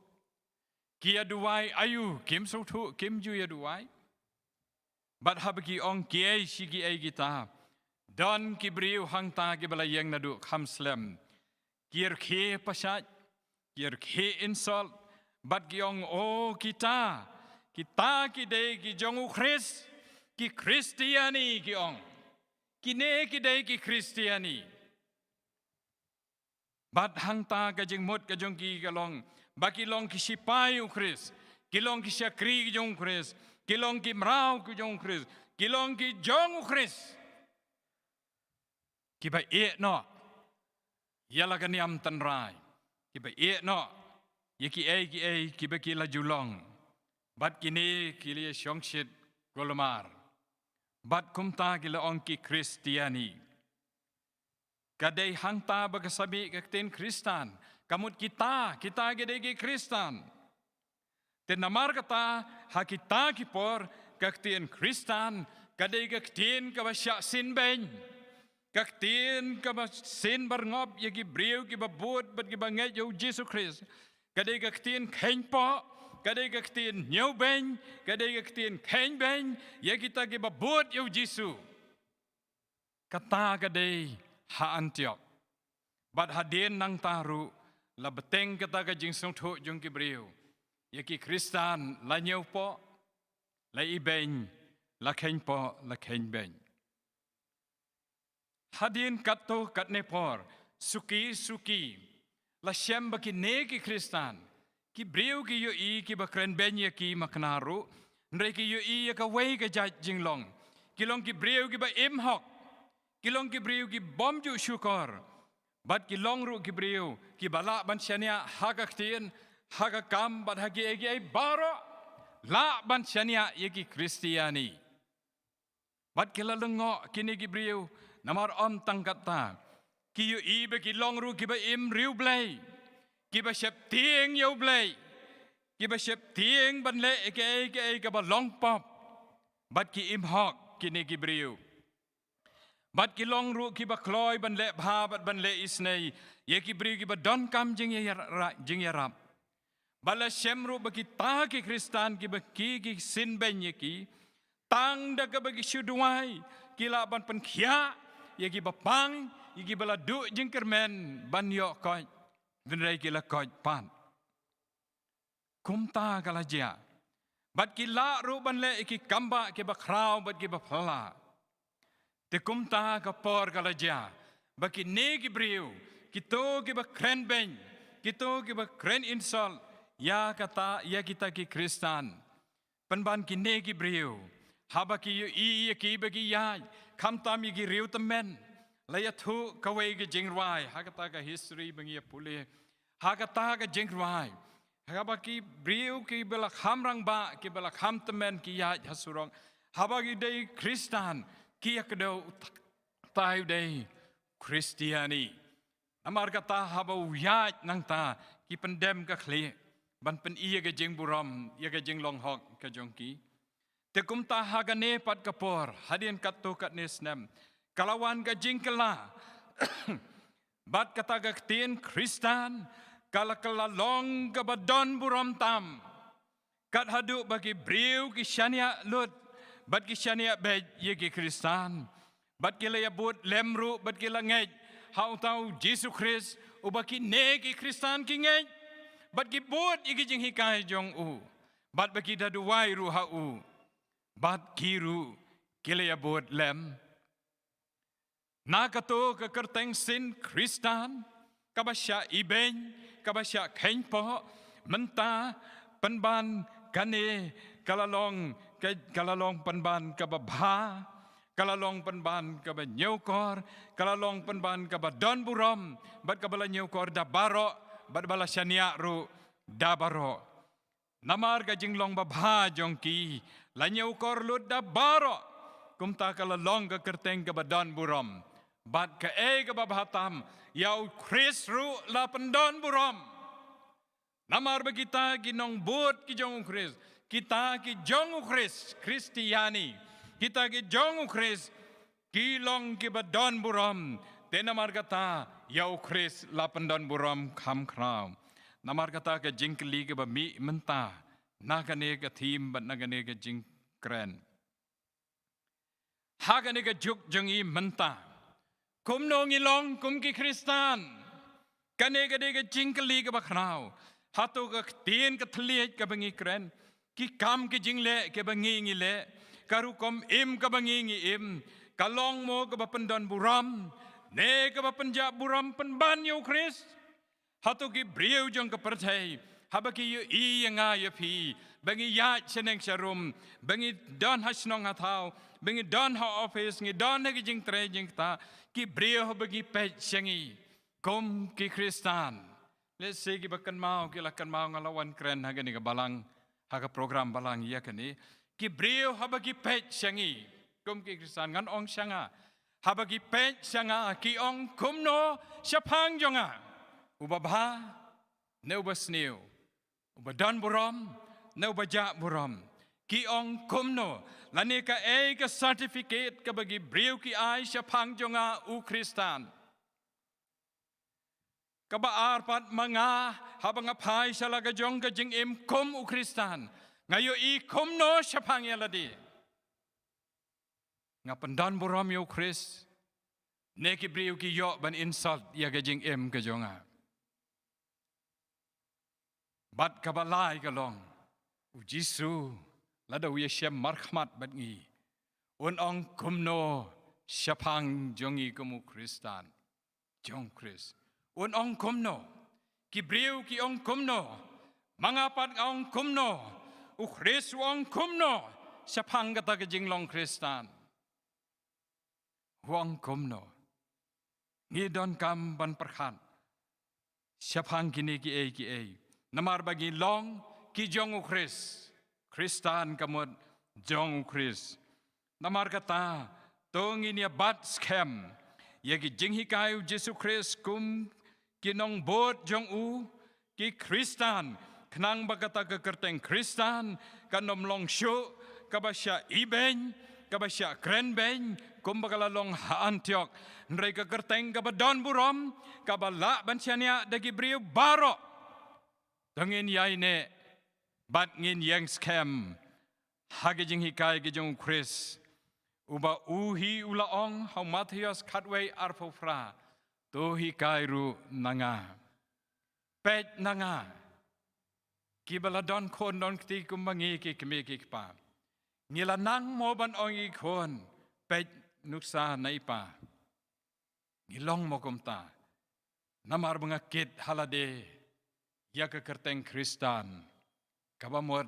Ki ïa duwai aïu, kim sngewthuh, kim ju ïa duwai. Bad haba ki ong kiei shi kiei kita, don ki briew hangta kiba la ïeng naduh kham slem, ki rkhie pashait, ki rkhie insult, bad ki ong, o kita, kita ki dei ki jong U Khrist, ki Khristiani, ki ong. Kine ki dei ki Khristiani. Bad hangta ka jingmut ka jong ki ka long ba ki long ki shipai U Khrist, ki long ki shakri ki jong U Khrist, ki long ki mraw ki jong U Khrist, ki long ki jong U Khrist. Kiba ïeh noh ïa la ka niam tynrai, kiba ïeh noh ïa kiei kiei kiba ki la ju long. Bad kine ki la ïa shongshit kulmar, bad kumta ki la ong ki Khristiani. Ka dei hangta ba ka sa mih ka ktien Khristan. Ka mut kita, kita ki dei ki Khristan. Te namar kata, ha kita ki por, ka ktien Khristan ka dei ka ktien kaba shah sinbeiñ, ka ktien kaba sin byrngop ïa ki briew kiba bud bad kiba ngeit ïa U Jisu Khrist. Ka dei ka ktien kheiñpoh, ka dei ka ktien ñiewbeiñ, ka dei ka ktien kheiñbeiñ ïa kita kiba bud ïa U Jisu. Kata ka dei ha Antiok. Bad hadien nangta ruh, la bteng kata ka jingsngewthuh jong ki briew ïa ki Khristan, la ñiewpoh, la ibeiñ, la kheiñpoh, la kheiñbeiñ. Hadien katto katne por, suki suki, la shem ba kine ki Khristan, ki briew ki ïohi kiba krenbeiñ ïa ki makna ruh, hynrei ki ïohi ïa kawei ka jait jinglong. Ki long ki briew kiba im hok, ki long ki briew ki bym ju shukor, bad ki long ruh ki briew kiba lah ban shaniah ha ka ktien, ha ka kam, bad ha kiei kiei baroh, lah ban shaniah ïa ki Khristiani. Bad ki la lyngngoh kine ki briew, namar ym tang katta, ki ïohi ba ki long ruh kiba im riewblei, kiba sheptieng ïa U Blei, kiba sheptieng ban leh ïa kiei kiei kaba long pop. Bad ki im hok kine ki briew. Bad ki long ruh kiba kloi ban leh bha bad ban leh isynei ïa ki briew kiba donkam jingïara-, jingïarap. Bad la shem ruh ba kita ki Khristan kiba ki, ki sinbeiñ ïa ki, tang da kaba ki shu duwai, ki lah ban pynkhiah ïa kiba pang, ïa kiba la duh jingkyrmen ban ïoh koit, hynrei ki la koit pat. Kumta ka la jia. Bad ki lah ruh ban leh ïa ki kambah kiba khraw bad kiba phylla. Te kumta ka por ka la jia ba kine ki briew, kito kiba krenbeiñ, kito kiba kren insult ïa kata, ïa kita ki Khristan. Pynban kine ki briew, haba ki ïohi ïa ki ba ki ïaid, khamtam ïa ki riew tymmen, la ïathuh kawei ka jingrwai ha kata ka history ba ngi ïa pule, ha kata ka jingrwai, haba ki briew kiba la kham rangbah, kiba la kham tymmen ki ïaid ha surok, haba ki dei Khristan, ki ïa kdew utai u dei Khristiani. Namar kata haba u ïaid nangta, ki pyndem ka khlieh ban pyni ïa ka jingburom, ïa ka jinglong hok ka jong ki. Te kumta ha kane pat ka por, hadien katto katne snem, ka la wan ka jingkylla. Bad kata ka ktien Khristan ka la, ka la long kaba don burom tam. Kat haduh ba ki briew ki shaniah lut bad ki shaniah beit ïa ki Khristan, bad ki la ïa bud lem ruh bad ki la ngeit ha uta u Jisu Khrist uba kine ki Khristan ki ngeit, bad ki bud ïa ki jinghikai jong u, bad ba ki da duwai ruh ha u, bad ki ruh ki la ïabud lem. Na kato ka kyrteng sien Khristan, kaba shah ibeiñ, kaba shah kheiñpoh, mynta pynban kane ka la long, ka, ka la long pynban kaba bha, ka la long pynban kaba ñiewkor, ka la long pynban kaba don burom, bad kaba la ñiewkor da baroh, bad ba la shaniah ruh da baroh. Namar ka jinglong babha jong ki la ñiewkor lut da baroh, kumta ka la long ka kyrteng kaba don burom. Bad kaei kaba bha tam, ïa u Khrist ruh la pyndon burom. Namar ba kita ki nongbud ki jong u Khrist, kita ki jong u Khrist, Kristiani, kita ki jong u Khrist, ki long kiba don burom, te namar kata ïa u Khrist la pyndon burom kham khraw. Namar kata ka jingkylli kaba mih mynta na kane ka theme bad na kane ka jingkren, ha kane ka juk jong ngi mynta, kumno ngi long kum ki Khristan? Kane ka dei ka jingkylli kaba khraw. Hato ka ktien ka thylliej kaba ngi kren, ki kam ki jingleh kaba ngi ngi leh, ka rukom im kaba ngi ngi im, ka long mo kaba pyndon burom, ne kaba pynjah burom pynban ïa u Khrist? Hato ki briew jong ka pyrthei, haba ki ïohi ïa nga ïa phi, ba ngi ïaid shaneng sharum, ba ngi don ha shnong ha thaw, ba ngi don ha ophis, ngi don ha ki jingtrei jingktah, ki briew haba ki peit sha ngi kum ki Khristan, lehse kiba kynmaw ki la kynmaw nga la wan kren ha kane ka balang, ha ka program balang ïa kane. Ki briew haba ki peit sha ngi kum ki Khristan, ngan ong sha nga, haba ki peit sha nga ki ong kumno shaphang jong nga? Uba bha ne uba sniew? Uba don burom ne uba jah burom? Ki ong kumno? Lane kaei ka certificate kaba ki briew ki ai shaphang jong nga u Khristan? Kaba ar pat, ma nga, haba nga phai sha la ka jong ka jingim kum u Khristan, nga ïohi kumno shaphang ïa lade? Nga pyndon burom ïa u Khrist, ne ki briew ki ïoh ban insult ïa ka jingim ka jong nga? Bad kaba lai ka long, u Jisu, lada u ïashem markhmat bad ngi, un ong kumno shaphang jong ngi kum u Khristan, jong u Khrist? Un ong kumno? Ki briew ki ong kumno? Ma nga pat nga ong kumno? U Khrist u ong kumno shaphang kata ka jinglong Khristan? U ong kumno? Ngi donkam ban pyrkhat shaphang kine kiei kiei, namar ba ngi long ki jong u Khrist. Khristan ka mut jong u Khrist. Namar kata, to ngin ïa bat skhem ïa ki jinghikai u Jisu Khrist kum ki nongbud jong u, ki Khristan, khnang ba kata ka kyrteng Khristan kan ym long shuh kaba shah ibeiñ, kaba shah krenbeiñ, kumba ka la long ha Antiok, hynrei ka kyrteng kaba don burom, kaba lah ban shaniah da ki briew baroh. To ngin ïaineh bad ngin ïeng skhem ha ki jinghikai ki jong u Khrist, uba u hi u la ong ha u Mathaios khatwei arphew phra, to hikai ruh na nga. Peit na nga. Kiba la don khun don kti kumba ngi ki kmie ki kpa, ngi la nang mo ban ong ïa ki khun, peit nuksa na i pa? Ngi long mo kumta? Namar ba nga kit ha lade ïa ka kyrteng Khristan, kaba mut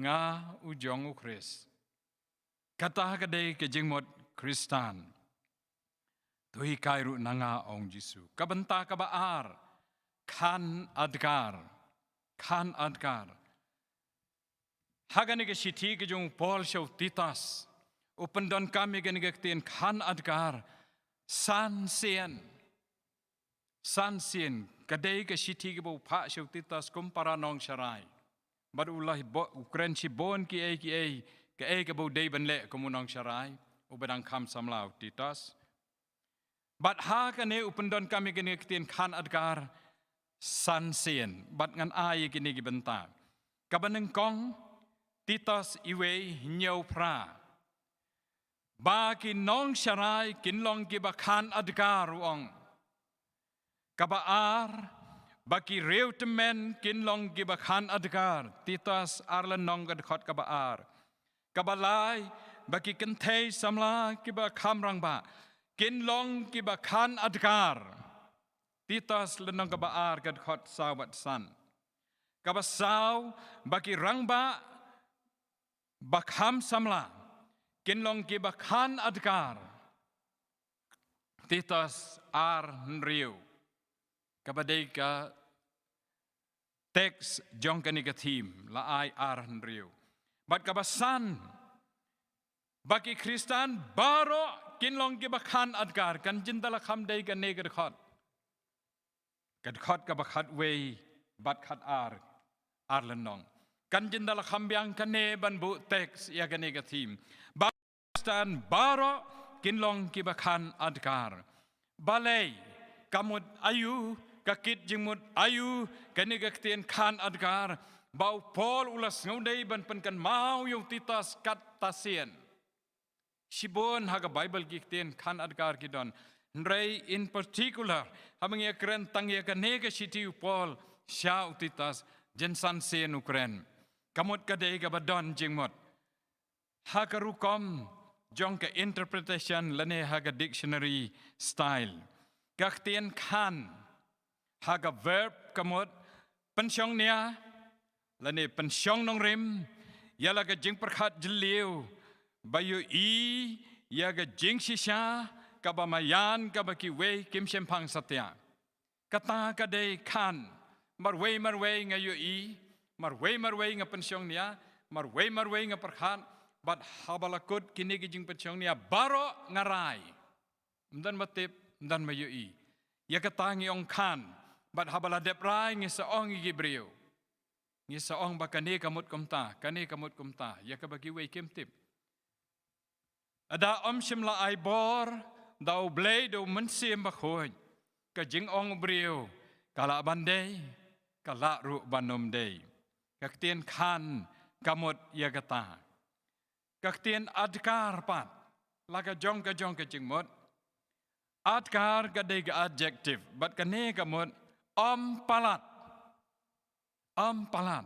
nga u jong u Khrist. Kata ka dei ka jingmut Khristan. To hikai ruh na nga, ong Jisu. Ka bynta kaba ar, khan adkar. Khan adkar. Ha kane ka shithi ka jong u Paul sha u Titus, u pyndonkam ïa kane ka ktien khan adkar san sien. San sien. Ka dei ka shithi kaba u phah sha u Titus kum para nongsharai. Bad u la bo-, u kren shibun kiei kiei, kaei kaba u dei ban leh kum u nongsharai uba dang kham samla, u Titus. Bad ha kane u pyndonkam ïa kine ki ktien khan adkar san sien. Bad ngan ai ïa kine ki bynta. Kaba nyngkong, Titus iwei, hynñiew phra. Ba ki nongsharai kin long kiba khan adkar, u ong. Kaba ar, ba ki riewtymmen kin long kiba khan adkar, Titus ar lynnong ka dkhot kaba ar. Kaba lai, ba ki kynthei samla kiba kham rangbah kin long kiba khan adkar, Titus lynnong kaba ar ka dkhot saw bad san. Kaba saw, ba ki rangbah ba kham samla kin long kiba khan adkar, Titus ar hynriew. Kaba dei ka text jong kane ka theme, la ai ar hynriew. Bad kaba san, ba ki Khristan baroh kin long kiba khan adkar, kan jin da la kham dei kane ka dkhot. Ka dkhot kaba khatwei bad khatar, ar lynnong. Kan jin da la kham biang kane ban buh text ïa kane ka theme. Ba Khristan baroh kin long kiba khan adkar. Balei, ka mut aïu, ka kit jingmut aïu kane ka ktien khan adkar, ba u Paul u la sngewdei ban pynkynmaw ïa u Titus katta sien. Shibun ha ka Bible ki ktien khan adkar ki don. Hynrei in particular, haba ngi ïakren tang ïa kane ka shithi u Paul sha u Titus, jynsan sien u kren. Ka mut ka dei kaba don jingmut. Ha ka rukom jong ka interpretation lane ha ka dictionary style, ka ktien khan ha ka verb ka mut pynshong nia lane pynshong nongrim ïa la ka jingpyrkhat jylliew, ba ïohi ïa ka jingshisha kaba maïan kaba kiwei kim shemphang satia. Kata ka dei khan, marwei marwei nga ïohi, marwei marwei nga pynshong nia, marwei marwei nga pyrkhat, bad haba la kut kine ki jingpynshong nia baroh nga rai. Ym don ba tip, ym don ba ïohi. Ïa kata ngi ong khan, bad haba la dep rai ngi sa ong ïa ki briew. Ngi sa ong ba kane ka mut kumta, kane ka mut kumta, ïa kaba kiwei kim tip. Lada ym shym la ai bor da U Blei da U Mynsiem Bakhuid, ka jingong u briew ka lah ban dei, ka lah ruh ban ym dei. Ka ktien khan ka mut ïa kata. Ka ktien adkar pat, la ka jong ka jong ka jingmut. Adkar ka dei ka adjective, bad kane ka mut ym palat. Ym palat.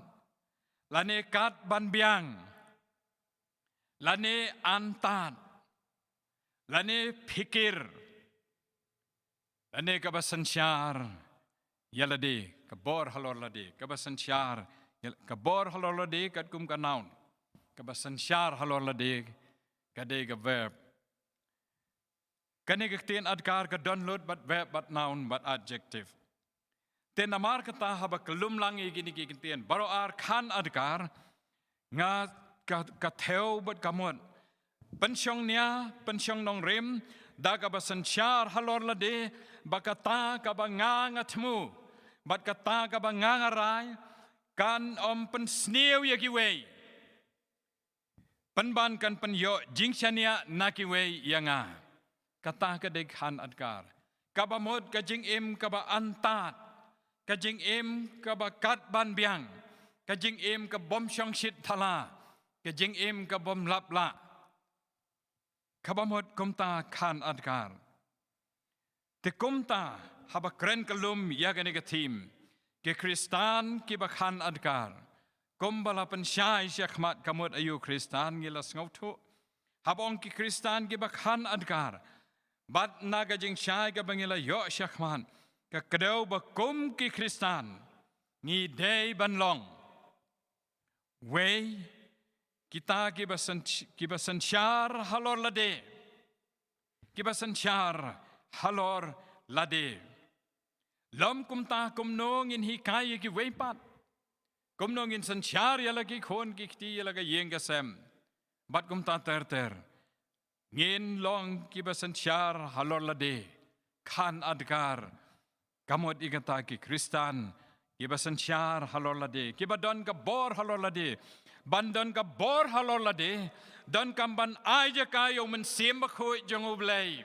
Lane kat ban biang. Lane antad. Lane phikir. Lane kaba synshar ïa lade, ka bor halor lade, kaba synshar ïa, ka bor halor lade katkum ka noun. Kaba synshar halor lade ka dei ka verb. Kane ka ktien adkar ka don lut bad verb bad noun bad adjective. Te namar kata haba kyllum lang ïa kine ki ktien baroh ar khan adkar, nga ka, ka thew bad ka mut pynshong nia, pynshong nongrim da kaba synshar halor lade, ba kata kaba nga nga thmu bad kata kaba nga nga rai kan ym pynsniew ïa kiwei. Pynban kan pynïoh jingshaniah na kiwei ïa nga. Kata ka dei khan adkar. Kaba mut ka jingim kaba antad. Ka jingim kaba kat ban biang. Ka jingim ka bym shongshit thala. Ka jingim ka bym lap lah. Kaba mut kumta khan adkar. Te kumta, haba kren kyllum ïa kane ka theme, ki Khristan kiba khan adkar. Kumba la pynshai shakhmat ka mut aïu Khristan ngi la sngewthuh. Haba ong ki Khristan kiba khan adkar. Bad na ka jingshai kaba ngi la ïoh shakhmat, ka kdew ba kum ki Khristan ngi dei ban long. Wei, kita kiba syn-, kiba synshar halor lade. Kiba synshar halor lade. Lym kumta kumno ngin hikai ïa kiwei pat. Kumno ngin synshar ïa la ki khun ki kti ïa la ka ïing ka sem. Bad kumta ter ter. Ngin long kiba synshar halor lade. Khan adkar. Ka mut ïa kata ki Khristan. Kiba synshar halor lade. Kiba don ka bor halor lade. Ban don ka bor halor lade. Donkam ban ai jaka ïa u Mynsiem Bakhuid jong U Blei.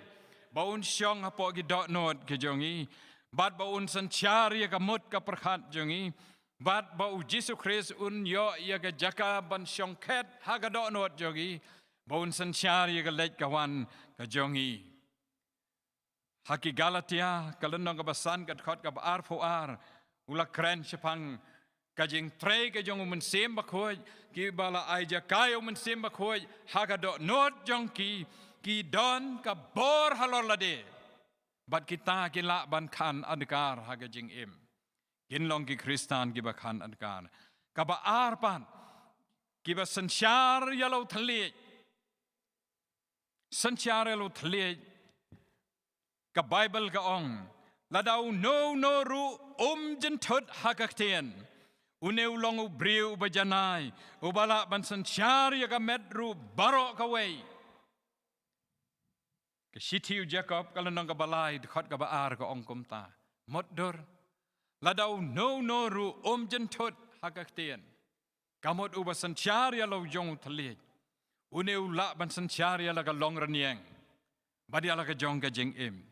Ba un shong hapoh ki dohnud ki jong ngi. Bad ba un synshar ïa ka mut ka pyrkhat jong ngi. Bad ba u Jisu Khrist un ïoh ïa ka jaka ban shong khet ha ka dohnud jong ngi. Ba un synshar ïa ka leit ka wan ka jong ngi. Ha ki Galatia, ka lynnong kaba san, ka dkhot kaba arphew ar, u la kren shaphang ka jingtrei ka jong u Mynsiem Bakhuid, kiba la ai jaka ïa u Mynsiem Bakhuid ha ka dohnud jong ki, ki don ka bor halor lade. Bad kita ki lah ban khan adkar ha ka jingim. Kin long ki Khristan kiba khan adkar. Kaba ar pat, kiba synshar ïa la u thylliej. Synshar ïa la u thylliej. Ka Baibl ka ong, lada uno uno ruh um jynthut ha ka ktien, une u long u briew uba janai, uba lah ban synshar ïa ka met ruh baroh kawei. Ka shithi u Jakob, ka lynnong kaba lai, dkhot kaba ar, ka ong kumta. Mutdur, lada uno uno ruh um jynthut ha ka ktien, ka mut uba synshar ïa la u jong u thylliej, une u lah ban synshar ïa la ka longrynïeng bad ïa la ka jong ka jingim.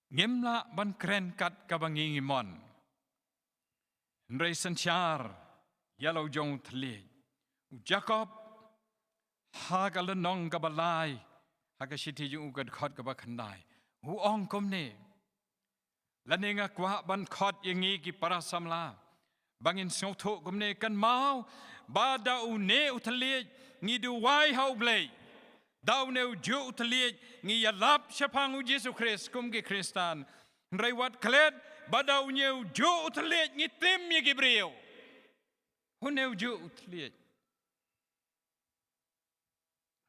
Ngim lah ban kren kat kaba ngi ngi mon. Hynrei synshar ïa la u jong u thylliej. U Jakob, ha ka lynnong kaba lai, ha ka shithi jong u, ka dkhot kaba khyndai, u ong kumne. Lane nga kwah ban khot ïa ngi ki para samla ba ngin sngewthuh kumne, kynmaw ba da une u thylliej ngi duwai ha U Blei. Da une u juh u thylliej ngi ïalap shaphang U Jisu Khrist kum ki Khristan. Hynrei wat klet ba da une u juh u thylliej ngi tim ïa ki briew. Une u juh u thylliej.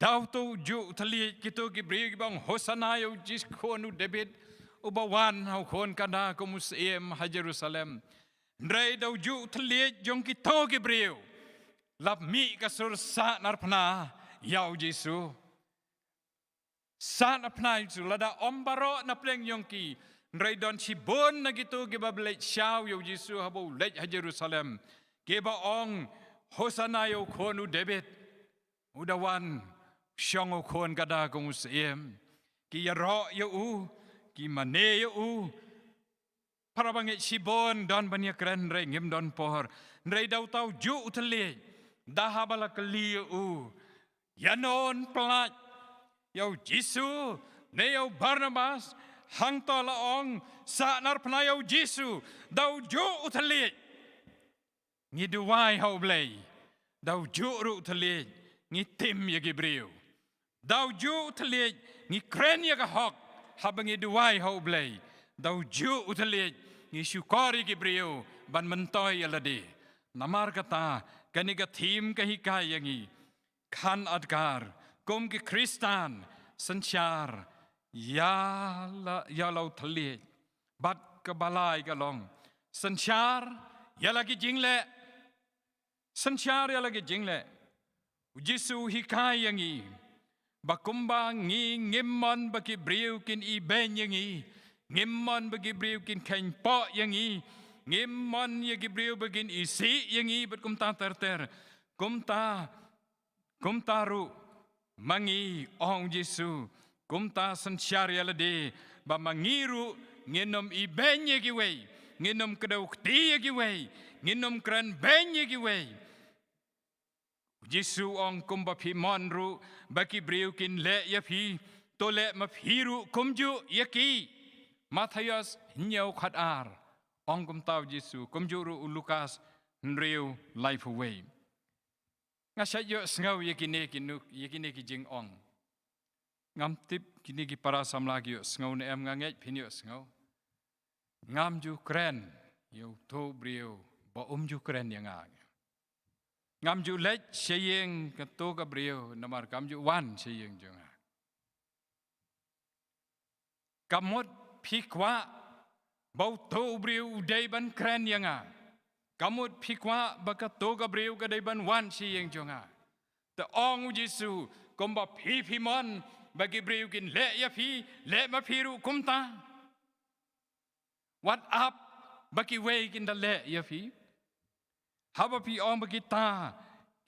Da uto u juh u thylliej kito ki briew kiba ong, Hosana ïa u Jisu khun u Dabid, uba wan ha u khun kada kum u syiem ha Jerusalem. Hynrei da u juh u thylliej jong kito ki briew la mih ka sur sahnarphna ïa u Jisu. Sahnarphna ïa u Jisu, lada ym baroh na pdeng jong ki, hynrei don shibun na kito kiba leit shaw ïa u Jisu haba u leit ha Jerusalem, kiba ong, Hosana ïa u khun u Dabid. U da wan shong u khun kada kum u syiem. Ki ïaroh ïa u, ki mane ïa u. Para bangeit, shibun don ban ïakren hynrei ngim don por. Hynrei da uta u juh u thylliej, da haba la kylli ïa u, ïano yn pyllait, ïa u Jisu ne ïa u Barnabas? Hangta la ong, sahnarphna ïa u Jisu. Da u juh u thylliej ngi duwai ha U Blei. Da u juh ruh u thylliej ngi tim ïa ki briew. Da u juh u thylliej ngi kren ïa ka hok haba ngi duwai ha U Blei. Da u juh u thylliej ngi shukor ïa ki briew ban myntoi ïa lade. Namar kata, kane ka theme ka hikai ïa ngi, khan adkar kum ki Khristan, synshar ïa la, ïa la u thylliej. Bad kaba lai ka long, synshar ïa la ki jingleh. Synshar ïa la ki jingleh. U Jisu u hikai ïa ngi ba kumba ngi ngim mon ba ki briew kin ibeiñ ïa ngi, ngim mon ba ki briew kin kheiñpoh ïa ngi, ngim mon ïa ki briew ba kin isih ïa ngi bad kumta ter ter. Kumta, kumta ruh ma ngi, ong u Jisu, kumta synshar ïa lade ba ma ngi ruh ngin ym ibeiñ ïa kiwei, ngin ym kdew kti ïa kiwei, ngin ym kren beiñ ïa kiwei. U Jisu u ong, kumba phi mon ruh ba ki briew kin leh ïa phi, to leh ma phi ruh kumjuh ïa ki. Mathaios hynñiew khat ar, ong kumta u Jisu, kumjuh ruh u Lukas hynriew laiphew wei. Nga shait ïohsngew ïa kine ki nuk, ïa kine ki jingong. Ngam tip kine ki para samla ki ïohsngew ne em, nga ngeit phin ïohsngew. Ngam ju kren ïa uto u briew ba um ju kren ïa nga. Ngam ju leit sha ïing kato ka briew namar kam ju wan sha ïing jong nga. Ka mut phi kwah ba uto u briew u dei ban kren ïa nga. Ka mut phi kwah ba kato ka briew ka dei ban wan sha ïing jong nga. Te ong u Jisu, kumba phi phi mon ba ki briew kin leh ïa phi, leh ma phi ruh kumta. Wat ap ba kiwei kin da leh ïa phi. Haba phi ong ba kita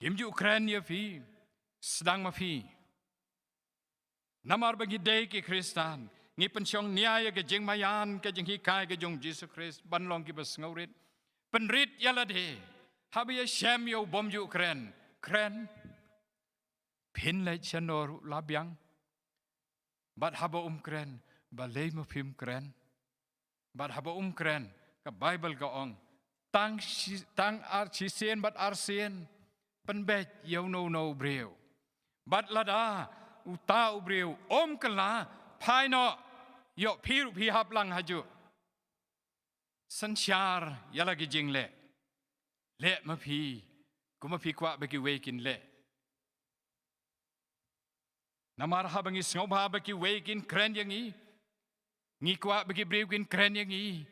kim ju kren ïa phi, sdang ma phi. Namar ba ngi dei ki Khristan, ngi pynshong nia ïa ka jingmaïan, ka jinghikai ka jong u Jisu Khrist ban long kiba sngewrit. Pynrit ïa lade. Haba ïashem ïa u bym ju kren, kren. Phin leit shano ruh la biang. Bad haba um kren, balei ma phim kren? Bad haba um kren, ka Baibl ka ong, tang shi-, tang ar shisien bad arsien, pynbeit ïa uno uno u briew. Bad lada uta u briew um kylla, phai noh, ïoh phi ruh phi hap lang hajuh. Synshar ïa la ki jingleh. Leh ma phi, kumba phi kwah ba kiwei kin leh. Namar haba ngi sngewbha ba kiwei kin kren ïa ngi, ngi kwah ba ki briew kin kren ïa ngi.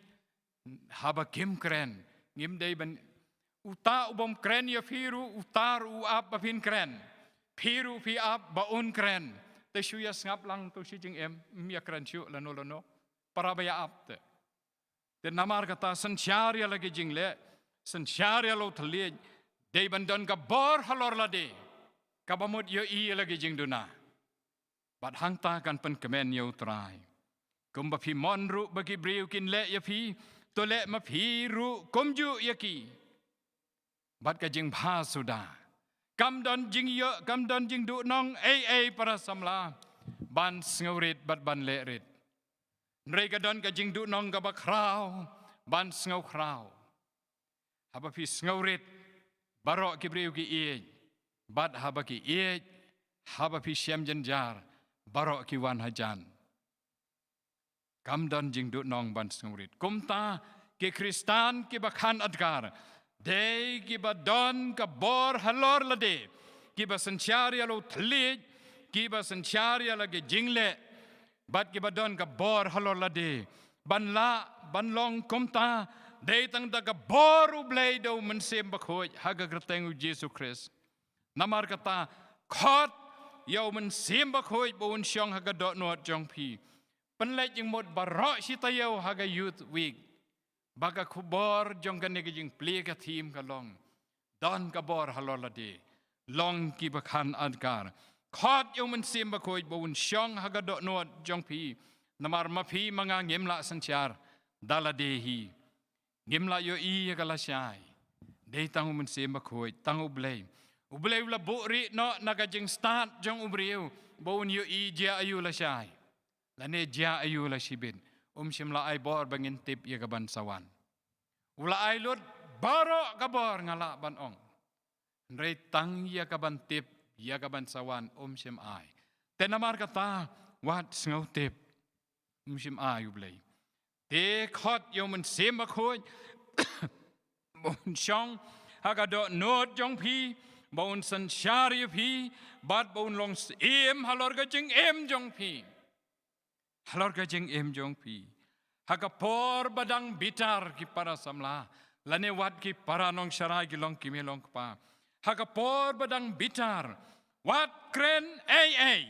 Haba kim kren, ngim dei ban, uta u bym kren ïa phi ruh, uta ruh u ap ba phin kren. Phi ruh phi ap ba un kren. Te shu ïa sngap lang to shi jingim, ym ïa kren shuh lano lano. Para ba ïa ap te. Te namar kata synshar ïa la ki jingleh, synshar ïa la u thylliej, dei ban don ka bor halor lade, kaba mut ïohi ïa la ki jingduna. Bad hangta kan pynkmen ïa u Trai. Kumba phi mon ruh ba ki briew kin leh ïa phi, to leh ma phi ruh kumjuh ïa ki. Bad ka jingbha suda, kam don jingïoh, kam don jingduhnong ei ei para samla, ban sngewrit bad ban leh rit. Hynrei ka don ka jingduhnong kaba khraw, ban sngewkhraw. Haba phi sngewrit, baroh ki briew ki ïeit, bad haba ki ïeit, haba phi shem jynjar, baroh ki wan hajan. Kam don jingduhnong ban sngewrit. Kumta ki Khristan kiba khan adkar, dei kiba don ka bor halor lade, kiba synshar ïa la u thylliej, kiba synshar ïa la ki jingleh, bad kiba don ka bor halor lade. Ban lah, ban long kumta, dei tang da ka bor U Blei da U Mynsiem Bakhuid, ha ka kyrteng U Jisu Khrist. Namar kata, khot ïa U Mynsiem Bakhuid ba un shong ha ka dohnud jong phi. Pynleit jingmut baroh shi taïew ha ka Youth Week. Ba ka khubor jong kane ka jingplie ka theme ka long, don ka bor halor lade. Long kiba khan adkar. Khot ïa U Mynsiem Bakhuid ba un shong ha ka dohnud jong phi. Namar ma phi ma nga ngim lah synshar da lade hi. Ngim lah ïohi ïa ka lashai. Dei tang U Mynsiem Bakhuid, tang U Blei. U Blei u la buhrieh noh na ka jingstad jong u briew ba un ïohi jia aïu lashai, lane jia aïu la shibit. Um shym la ai bor ba ngin tip ïa kaban sa wan. U la ai lut baroh ka bor, nga lah ban ong. Hynrei tang ïa kaban tip ïa kaban sa wan um shym ai. Te namar kata, wat sngewtip. Um shym ai U Blei. Te khot ïa U Mynsiem Bakhuid ba un shong ha ka dohnud jong phi, ba un synshar ïa phi, bad ba un long syiem halor ka jingim jong phi. Halor ka jingim jong phi. Ha ka por ba dang bitar, ki para samla, lane wat ki para nongsharai, ki longkmie longkpa, ha ka por ba dang bitar, wat kren ei ei,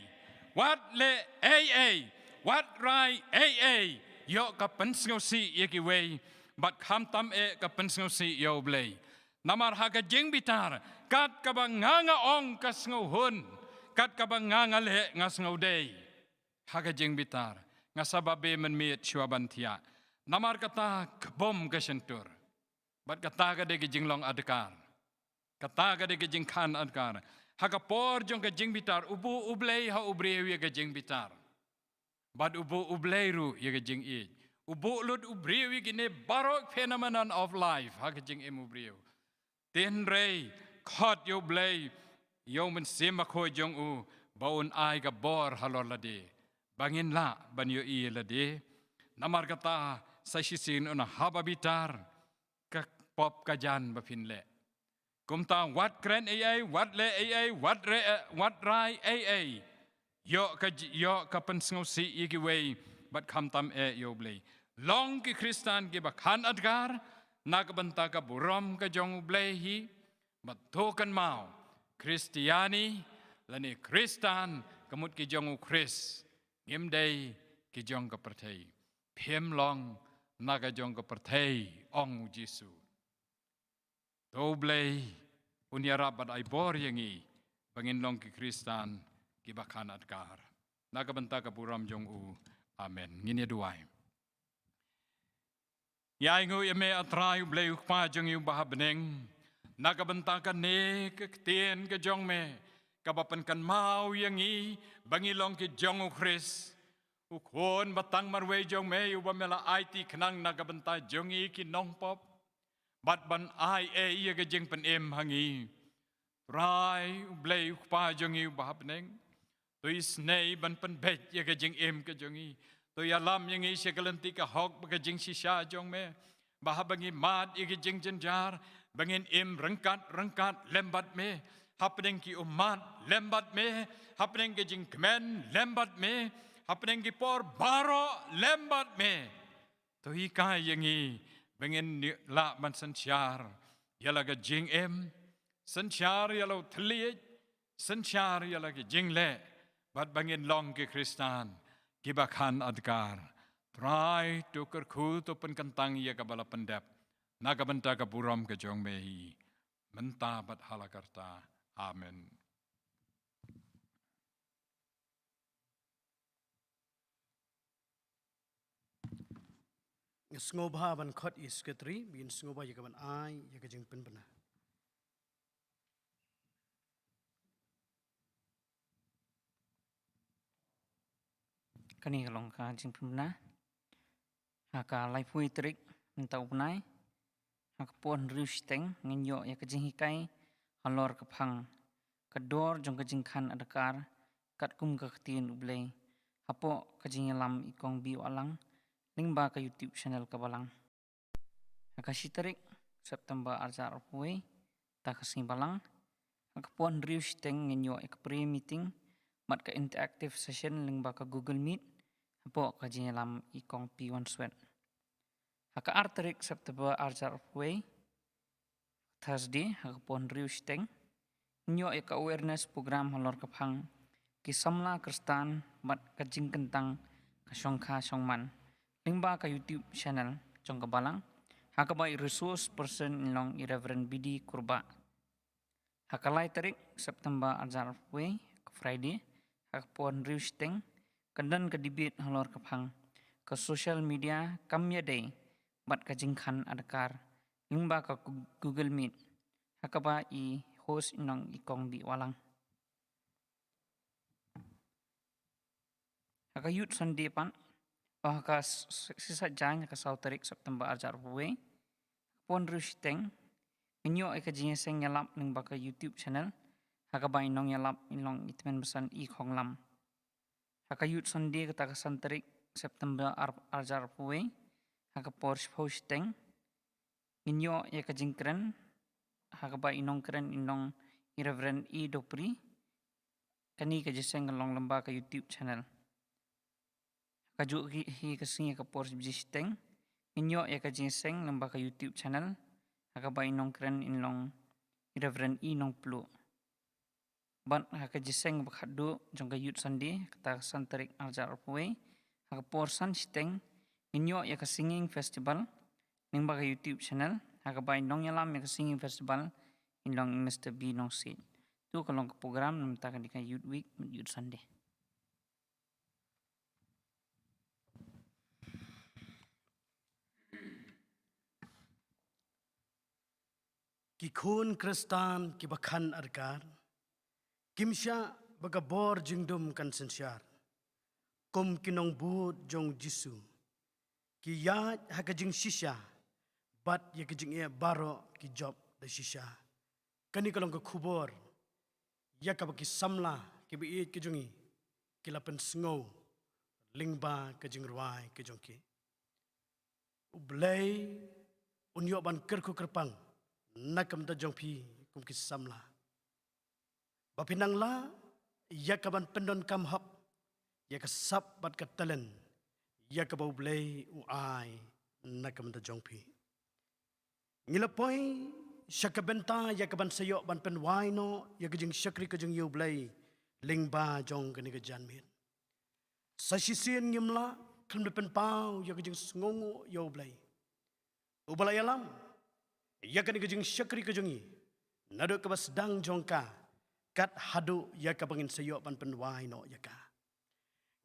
wat leh ei ei, wat rai ei ei, ïoh ka pynsngewsih ïa kiwei, bad khamtam eh ka pynsngewsih ïa U Blei. Namar ha ka jingbitar, kat kaba nga nga ong ka sngewhun, kat kaba nga nga leh nga sngewdei. Ha ka jingbitar, nga sa babe mynmiet shuwa ban thiah. Namar kata ka bom ka shyntur. Bad kata ka dei ka jinglong adkar. Kata ka dei ka jingkhan adkar. Ha ka por jong ka jingbitar, u buh U Blei ha u briew ïa ka jingbitar. Bad u buh U Blei ruh ïa ka jingïeit. U buh lut u briew ïa kine baroh phenomenon of life ha ka jingim u briew. Te hynrei, khot ïa U Blei, ïa U Mynsiem Bakhuid jong u, ba un ai ka bor halor lade, ba ngin lah ban ïohi ïa lade. Namar kata, sa shisien un hap ba bitar, ka pop ka jan ba phin leh. Kumta wat kren ei ei, wat leh ei ei, wat re-, wat rai ei ei. Ïoh ka j-, ïoh ka pynsngewsih ïa kiwei, bad khamtam eh ïa U Blei. Long ki Khristan kiba khan adkar, na ka bynta ka burom ka jong U Blei hi, bad to kynmaw, Khristiani, lane Khristan, ka mut ki jong U Khrist, ngim dei ki jong ka pyrthei. Phim long na ka jong ka pyrthei, ong U Jisu. To U Blei un ïarap bad ai bor ïa ngi, ba ngin long ki Khristan kiba khan adkar. Na ka bynta ka burom jong u. Amen. Ngin ïa duwai. Ïa ainguh ïa me, A Trai U Blei U Kpa jong ngi uba ha bneng. Na ka bynta kane ka ktien ka jong me, kaba pynkynmaw ïa ngi ba ngi long ki jong U Khrist. u Khun ba tang marwei jong me, uba me la aiti khnang na ka bynta jong ngi ki nongpop, bad ban ai ei ïa ka jingpynim ha ngi. Trai, U Blei U Kpa jong ngi uba ha bneng, to isynei ban pynbeit ïa ka jingim ka jong ngi. To ïalam ïa ngi sha ka lynti ka hok bad ka jingshisha jong me, ba haba ngi mad ïa ka jingjynjar, ba ngin im ryngkat ryngkat lem bad me, hapdeng ki ummat lem bad me, hapdeng ka jingkmen lem bad me, hapdeng ki por baroh lem bad me. To hikai ïa ngi ba ngin lah ban synshar ïa la ka jingim, synshar ïa la u thylliej, synshar ïa la ka jingleh, bad ba ngin long ki Khristan kiba khang adkar. Trai, to kyrkhu, to pynkyntang ïa kaba la pyndep na ka bynta ka burom ka jong me hi, mynta bad ha la karta. Amen. Nga sngewbha ban khot ïa i Secretary ba in sngewbha ïa ka ban ai ïa ka jingpynbna. Kane ka long ka jingpynbna. Ha ka laiphew tarik mynta u bnai, ha ka por hynriew shiteng, ngin ïoh ïa ka jinghikai halor ka phang, ka dor jong ka jingkhang adkar katkum ka ktien U Blei, hapoh ka jingïalam i Kong B. Wahlang, lyngba ka YouTube channel ka Balang. Ha ka shi tarik September arhajar arphew wei, mynta ka sngi Balang, ha ka por hynriew shiteng, ngin ïoh ïa ka prayer meeting bad ka interactive session lyngba ka Google Meet, hapoh ka jingïalam i Kong P. Wanswet. Ha ka ar tarik September arhajar arphew wei, Thursday, ha ka por hynriew shiteng, ngin ïoh ïa ka awareness program halor ka phang, ki samla Khristan bad ka jingkyntang ka shongkha shongman, lyngba ka YouTube channel jong ka Balang, ha kaba i resource person in long i Reverend B D Kurbah. Ha ka lai tarik September arhajar arphew wei, ka Friday, ha ka por hynriew shiteng, kan don ka debate halor ka phang, ka social media kam ïadei bad ka jingkhang adkar, lyngba ka Gu-, Google Meet, ha kaba i host in long i Kong B. Wahlang. Ha ka Youth Sunday pat, oh, ha ka s-, s-, Shisha Jaiñ, ha ka saw tarik September arhajar arphew wei, ha ka por hynriew shiteng, ngin ïoh ïa ka jingïaseng ïalap lyngba ka YouTube channel, ha kaba i nongïalap in long i Tymmen Basan E. Khonglam. Ha ka Youth Sunday kata ka san tarik September ar-, arhajar arphew wei, ha ka por shiphew shiteng, ngin ïoh ïa ka jingkren, ha kaba i nongkren in long i Reverend E. Dopri. Kane ka jingïaseng kan long lyngba ka YouTube channel. Ha kajuh hi ka sngi ha ka por shi baje shiteng, ngin ïoh ïa ka jingïaseng lyngba ka YouTube channel, ha kaba i nongkren in long i Reverend E. Nongpluh. Bad ha ka jingïaseng ba khatduh jong ka Youth Sunday, kata ka san tarik arhajar arphew wei, ha ka por san shiteng, ngin ïoh ïa ka singing festival lyngba ka YouTube channel, ha kaba i nongïalam ïa ka singing festival in long i Mister B. Nongsiej. To ka long ka program na mynta kane ka Youth Week, Youth Sunday. Ki khun Khristan kiba khang adkar, kim shah ba ka bor jingdum kan synshar. Kum ki nongbud jong U Jisu, ki ïaid ha ka jingshisha, bad ïa ka jingeh baroh ki jop da shisha. Kane ka long ka khubor ïa kaba ki samla kiba ïeit ki jong ngi ki la pynsngew lyngba ka jingrwai ka jong ki. U Blei un ïoh ban kyrkhu kyrpang na ka bynta jong phi kum ki samla, ba phin nang lah ïa ka ban pyndonkam hok ïa ka sap bad ka talent ïa kaba U Blei u ai na ka bynta jong phi. Ngi la poi sha ka bynta ïa ka ban sa ïoh ban pynwai noh ïa ka jingshakri ka jong ïa U Blei lyngba jong kane ka janmiet. Sa shisien ngim lah khlem da pynpaw ïa ka jingsngewnguh ïa U Blei, uba la ïalam ïa kane ka jingshakri ka jong ngi naduh kaba sdang jong ka, kat haduh ïa kaba ngin sa ïoh ban pynwai noh ïa ka.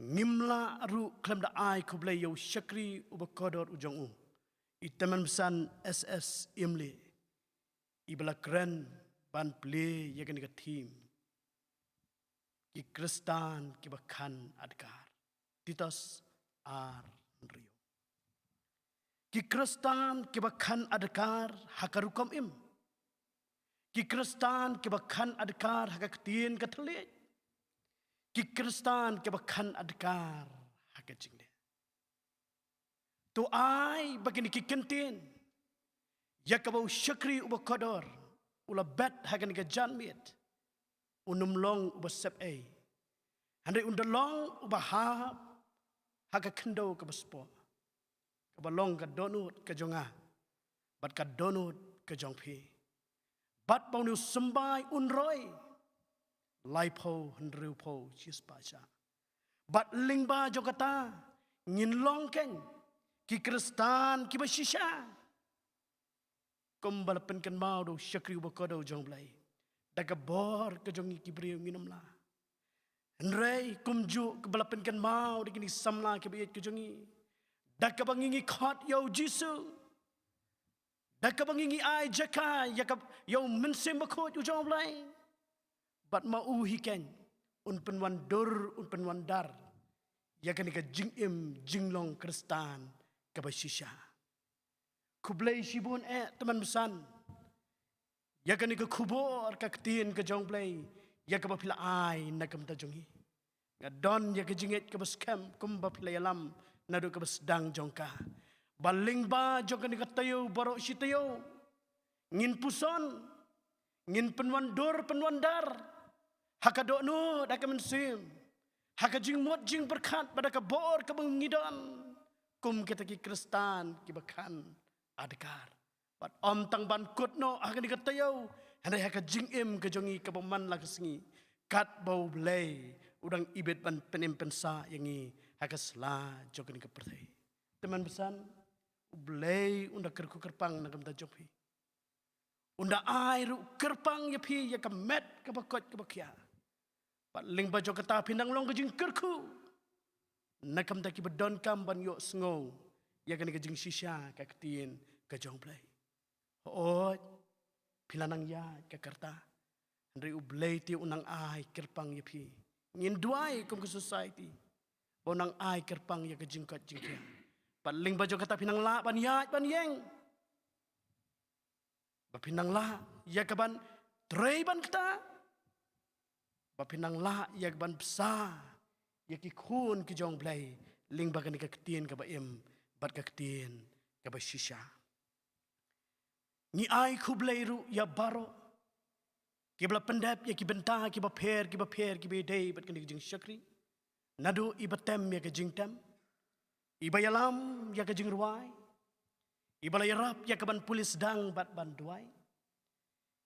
Ngim lah ruh khlem da ai khublei ïa u shakri uba kordor u jong u, i Tymmen Basan S S Imli, iba la kren ban plie ïa kane ka theme, ki Khristan kiba khang adkar. Titus ar hynriew. Ki Khristan kiba khang adkar ha ka rukom im. Ki Khristan kiba khang adkar ha ka ktien ka thylliej. Ki Khristan kiba khang adkar ha ka jingleh. To ai ba kine ki kyntien ïa kaba u shakri uba kordor u la bet ha kane ka janmiet, un ym long uba sep ei, hynrei un da long uba hap ha ka khyndew kaba spah, kaba long ka dohnud ka jong nga bad ka dohnud ka jong phi. Bad ba une u symbai un roi laiphew, hynriewphew, shispah shah. Bad lyngba jong kata ngin long kein ki Khristan kiba shisha, kumba la pynkynmaw da u shakri uba kordor jong u Blei. Da ka bor ka jong ngi ki briew ngin ym lah. Hynrei kumjuh kumba la pynkynmaw da kine ki samla kiba ïeit ka jong ngi, da kaba ngi ngi khot ïa u Jisu, da kaba ngi ngi ai jaka ïa ka, ïa u Mynsiem Bakhuid u jong u Blei, bad ma u hi kein un pynwandur, un pynwandar ïa kane ka jingim jinglong Khristan kaba shisha. Khublei shibun eh tymmen basan ïa kane ka khubor ka ktien ka jong u Blei ïa kaba phi la ai na ka bynta jong ngi. Nga don ïa ka jingngeit kaba skhem kumba phi la ïalam naduh kaba sdang jong ka, ba lyngba jong kane ka taïew baroh shi taïew ngin puson, ngin pynwandur pynwandar ha ka dohnud, ha ka mynsiem, ha ka jingmut jingpyrkhat bad ha ka bor kaba ngi don kum kita ki Khristan kiba khang adkar. Bad ym tang ban kut noh ha kane ka taïew, hynrei ha ka jingim ka jong ngi kaba man la ka sngi, katba u Blei u dang ibit ban pynim pynsah ïa ngi ha ka sla jong kane ka pyrthei. Tymmen basan, u Blei un da kyrkhu kyrpang na ka bynta jong phi. Un da ai ruh kyrpang ïa phi ïa ka met kaba koit kaba khiah. Bad lyngba jong kata phin nang long ka jingkyrkhu na ka bynta kiba donkam ban ïohsngew ïa kane ka jingshisha ka ktien ka jong u Blei. Hooid, phi la nang ïaid ka rta, hynrei u Blei te u nang ai kyrpang ïa phi. Ngin duwai kum ka society ba u nang ai kyrpang ïa ka jingkoit jingkhiah. Bad lyngba jong kata phin nang lah ban ïaid ban ïeng, ba phin nang lah ïa ka ban trei ban kta, ba phin nang lah ïa ka ban bsa ïa ki khun ki jong u Blei lyngba kane ka ktien kaba im bad ka ktien kaba shisha. Ngi ai khublei ruh ïa baroh kiba la pyndep ïa ki bynta kiba pher kiba pher kiba ïadei bad kane ka jingshakri. Naduh iba tem ïa ka jingtem, iba ïalam ïa ka jingrwai, iba la ïarap ïa ka ban pule sdang bad ban duwai.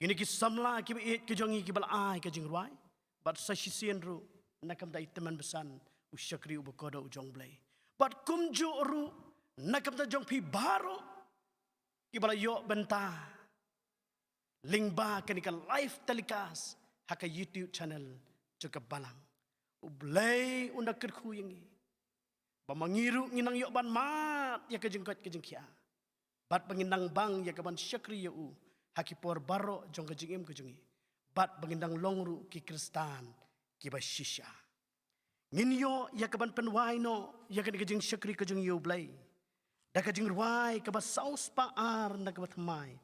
Kine ki samla kiba ïeit ki jong ngi kiba la ai ka jingrwai, bad sa shisien ruh na ka bynta i tymmen basan u shakri uba kordor u jong u Blei. Bad kumjuh ruh na ka bynta jong phi baroh kiba la ïoh bynta lyngba kane ka live telecast ha ka YouTube channel jong ka Balang. U Blei un da kyrkhu ïa ngi ba ma ngi ruh ngin nang ïoh ban mad ïa ka jingkoit ka jingkhiah, bad ba ngin nang bang ïa ka ban shakri ïa u ha ki por baroh jong ka jingim ka jong ngi, bad ba ngin nang long ruh ki Khristan kiba shisha. Ngin ïoh ïa ka ban pynwai noh ïa kane ka jingshakri ka jong ngi ïa u Blei da ka jingrwai kaba saw spah ar na kaba thymmai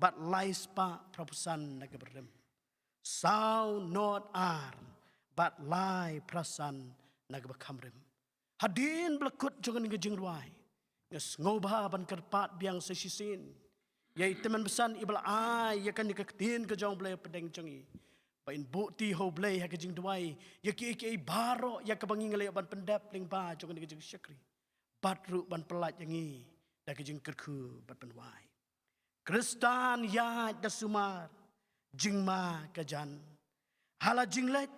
bad lai spah phra phew san na kaba rim. Saw not ar bad lai phra san na kaba kham rim. Hadien ba la kut jong kane ka jingrwai, nga sngewbha ban kyrpad biang sa shisien ïa i tymmen basan iba la ai ïa kane ka ktien ka jong u Blei hapdeng jong ngi, ba in buh ti ha u Blei ha ka jingduwai ïa kiei kiei baroh ïa kaba ngi ngi la ïoh ban pyndep lyngba jong kane ka jingshakri, bad ruh ban pyllait ïa ngi da ka jingkyrkhu bad pynwai. Khristan ïaid da sumar, jingma ka jan, ha la jingleit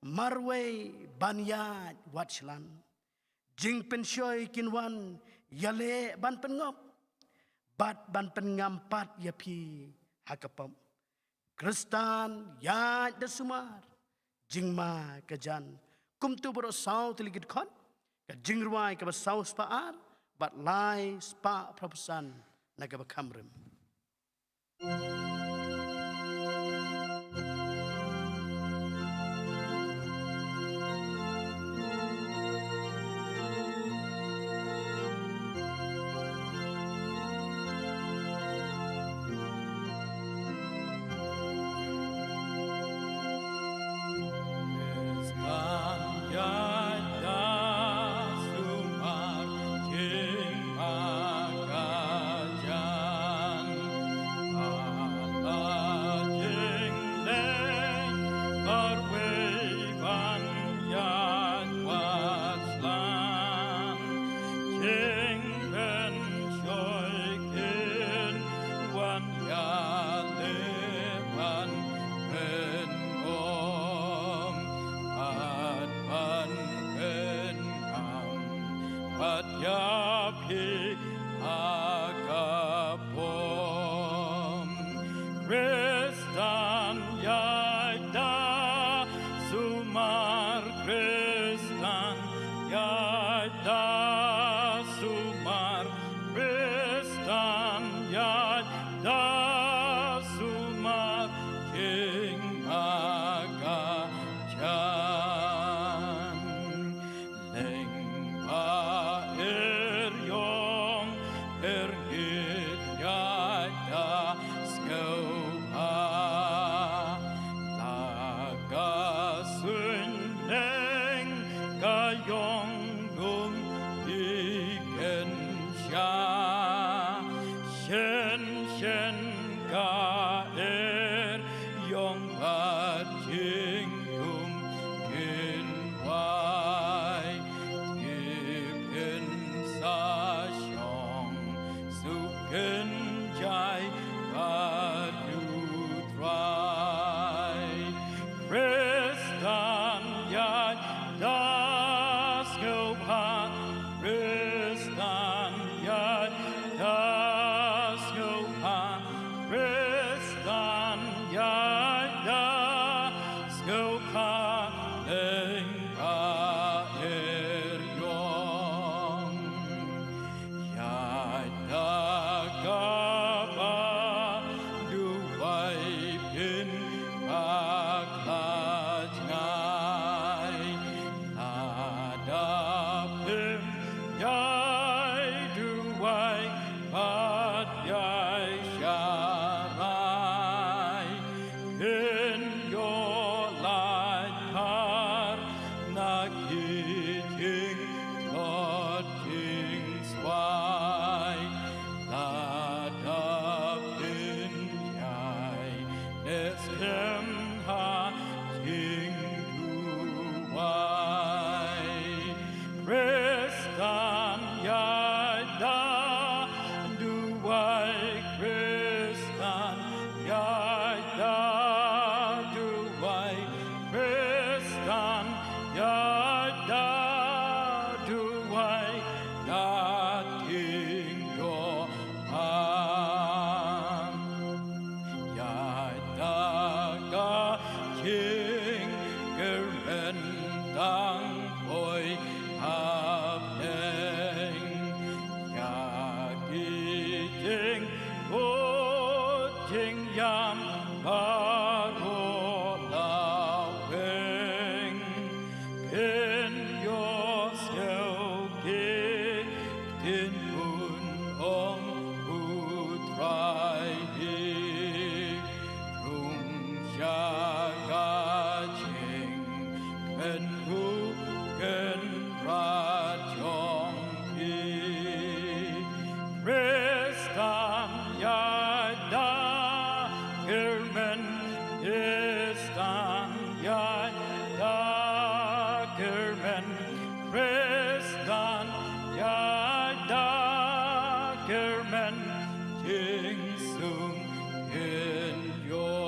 marwei ban ïaid wat shlan. Jingpynshoi kin wan ïaleh ban pynngop bad ban pynngam pat ïa phi ha ka pop. Khristan ïaid da sumar, jingma ka jan. Kumto baroh saw tylli ki dkhot, ka jingrwai kaba saw spah ar bad lai spah phra phew san na kaba kham rim. Skhem ha jingduwai. Khristan ïaid da duwai, Khristan ïaid da duwai, Khristan ïaid da duwai, na ïing Johan. Ïaid da ka jingkyrmen tang poi ha bneng. Ïa ki jingkut jingïam baroh la weng. Kin ïohsngew ki ktien bun ong U Trai hi. Rung sha ka jingkmen u Kynrad jong phi. Khristan ïaid da kyrmen, Khristan ïaid da kyrmen, Khristan ïaid da kyrmen, jingsuk kin ïoh.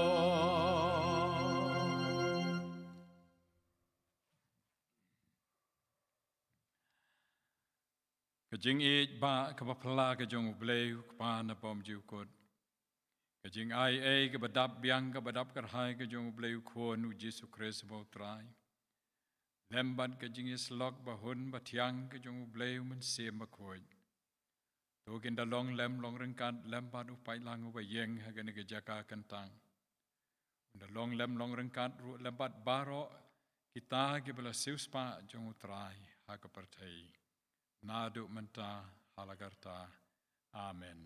Ka jingïeit ba kaba phylla ka jong U Blei U Kpa na bymjukut. Ka jingai ei kaba dap biang kaba dap kyrhai ka jong U Blei U Khun U Jisu Khrist ba U Trai. Lem bad ka jingïasyllok ba hun ba thiang ka jong U Blei U Mynsiem Bakhuid. To kin da long lem long ryngkat lem bad u paidlang uba ïeng ha kane ka jaka kyntang. Un da long lem long ryngkat ruh lem bad baroh kita kiba la siewspah jong U Trai ha ka pyrthei. Naduh mynta ha la karta. Amen.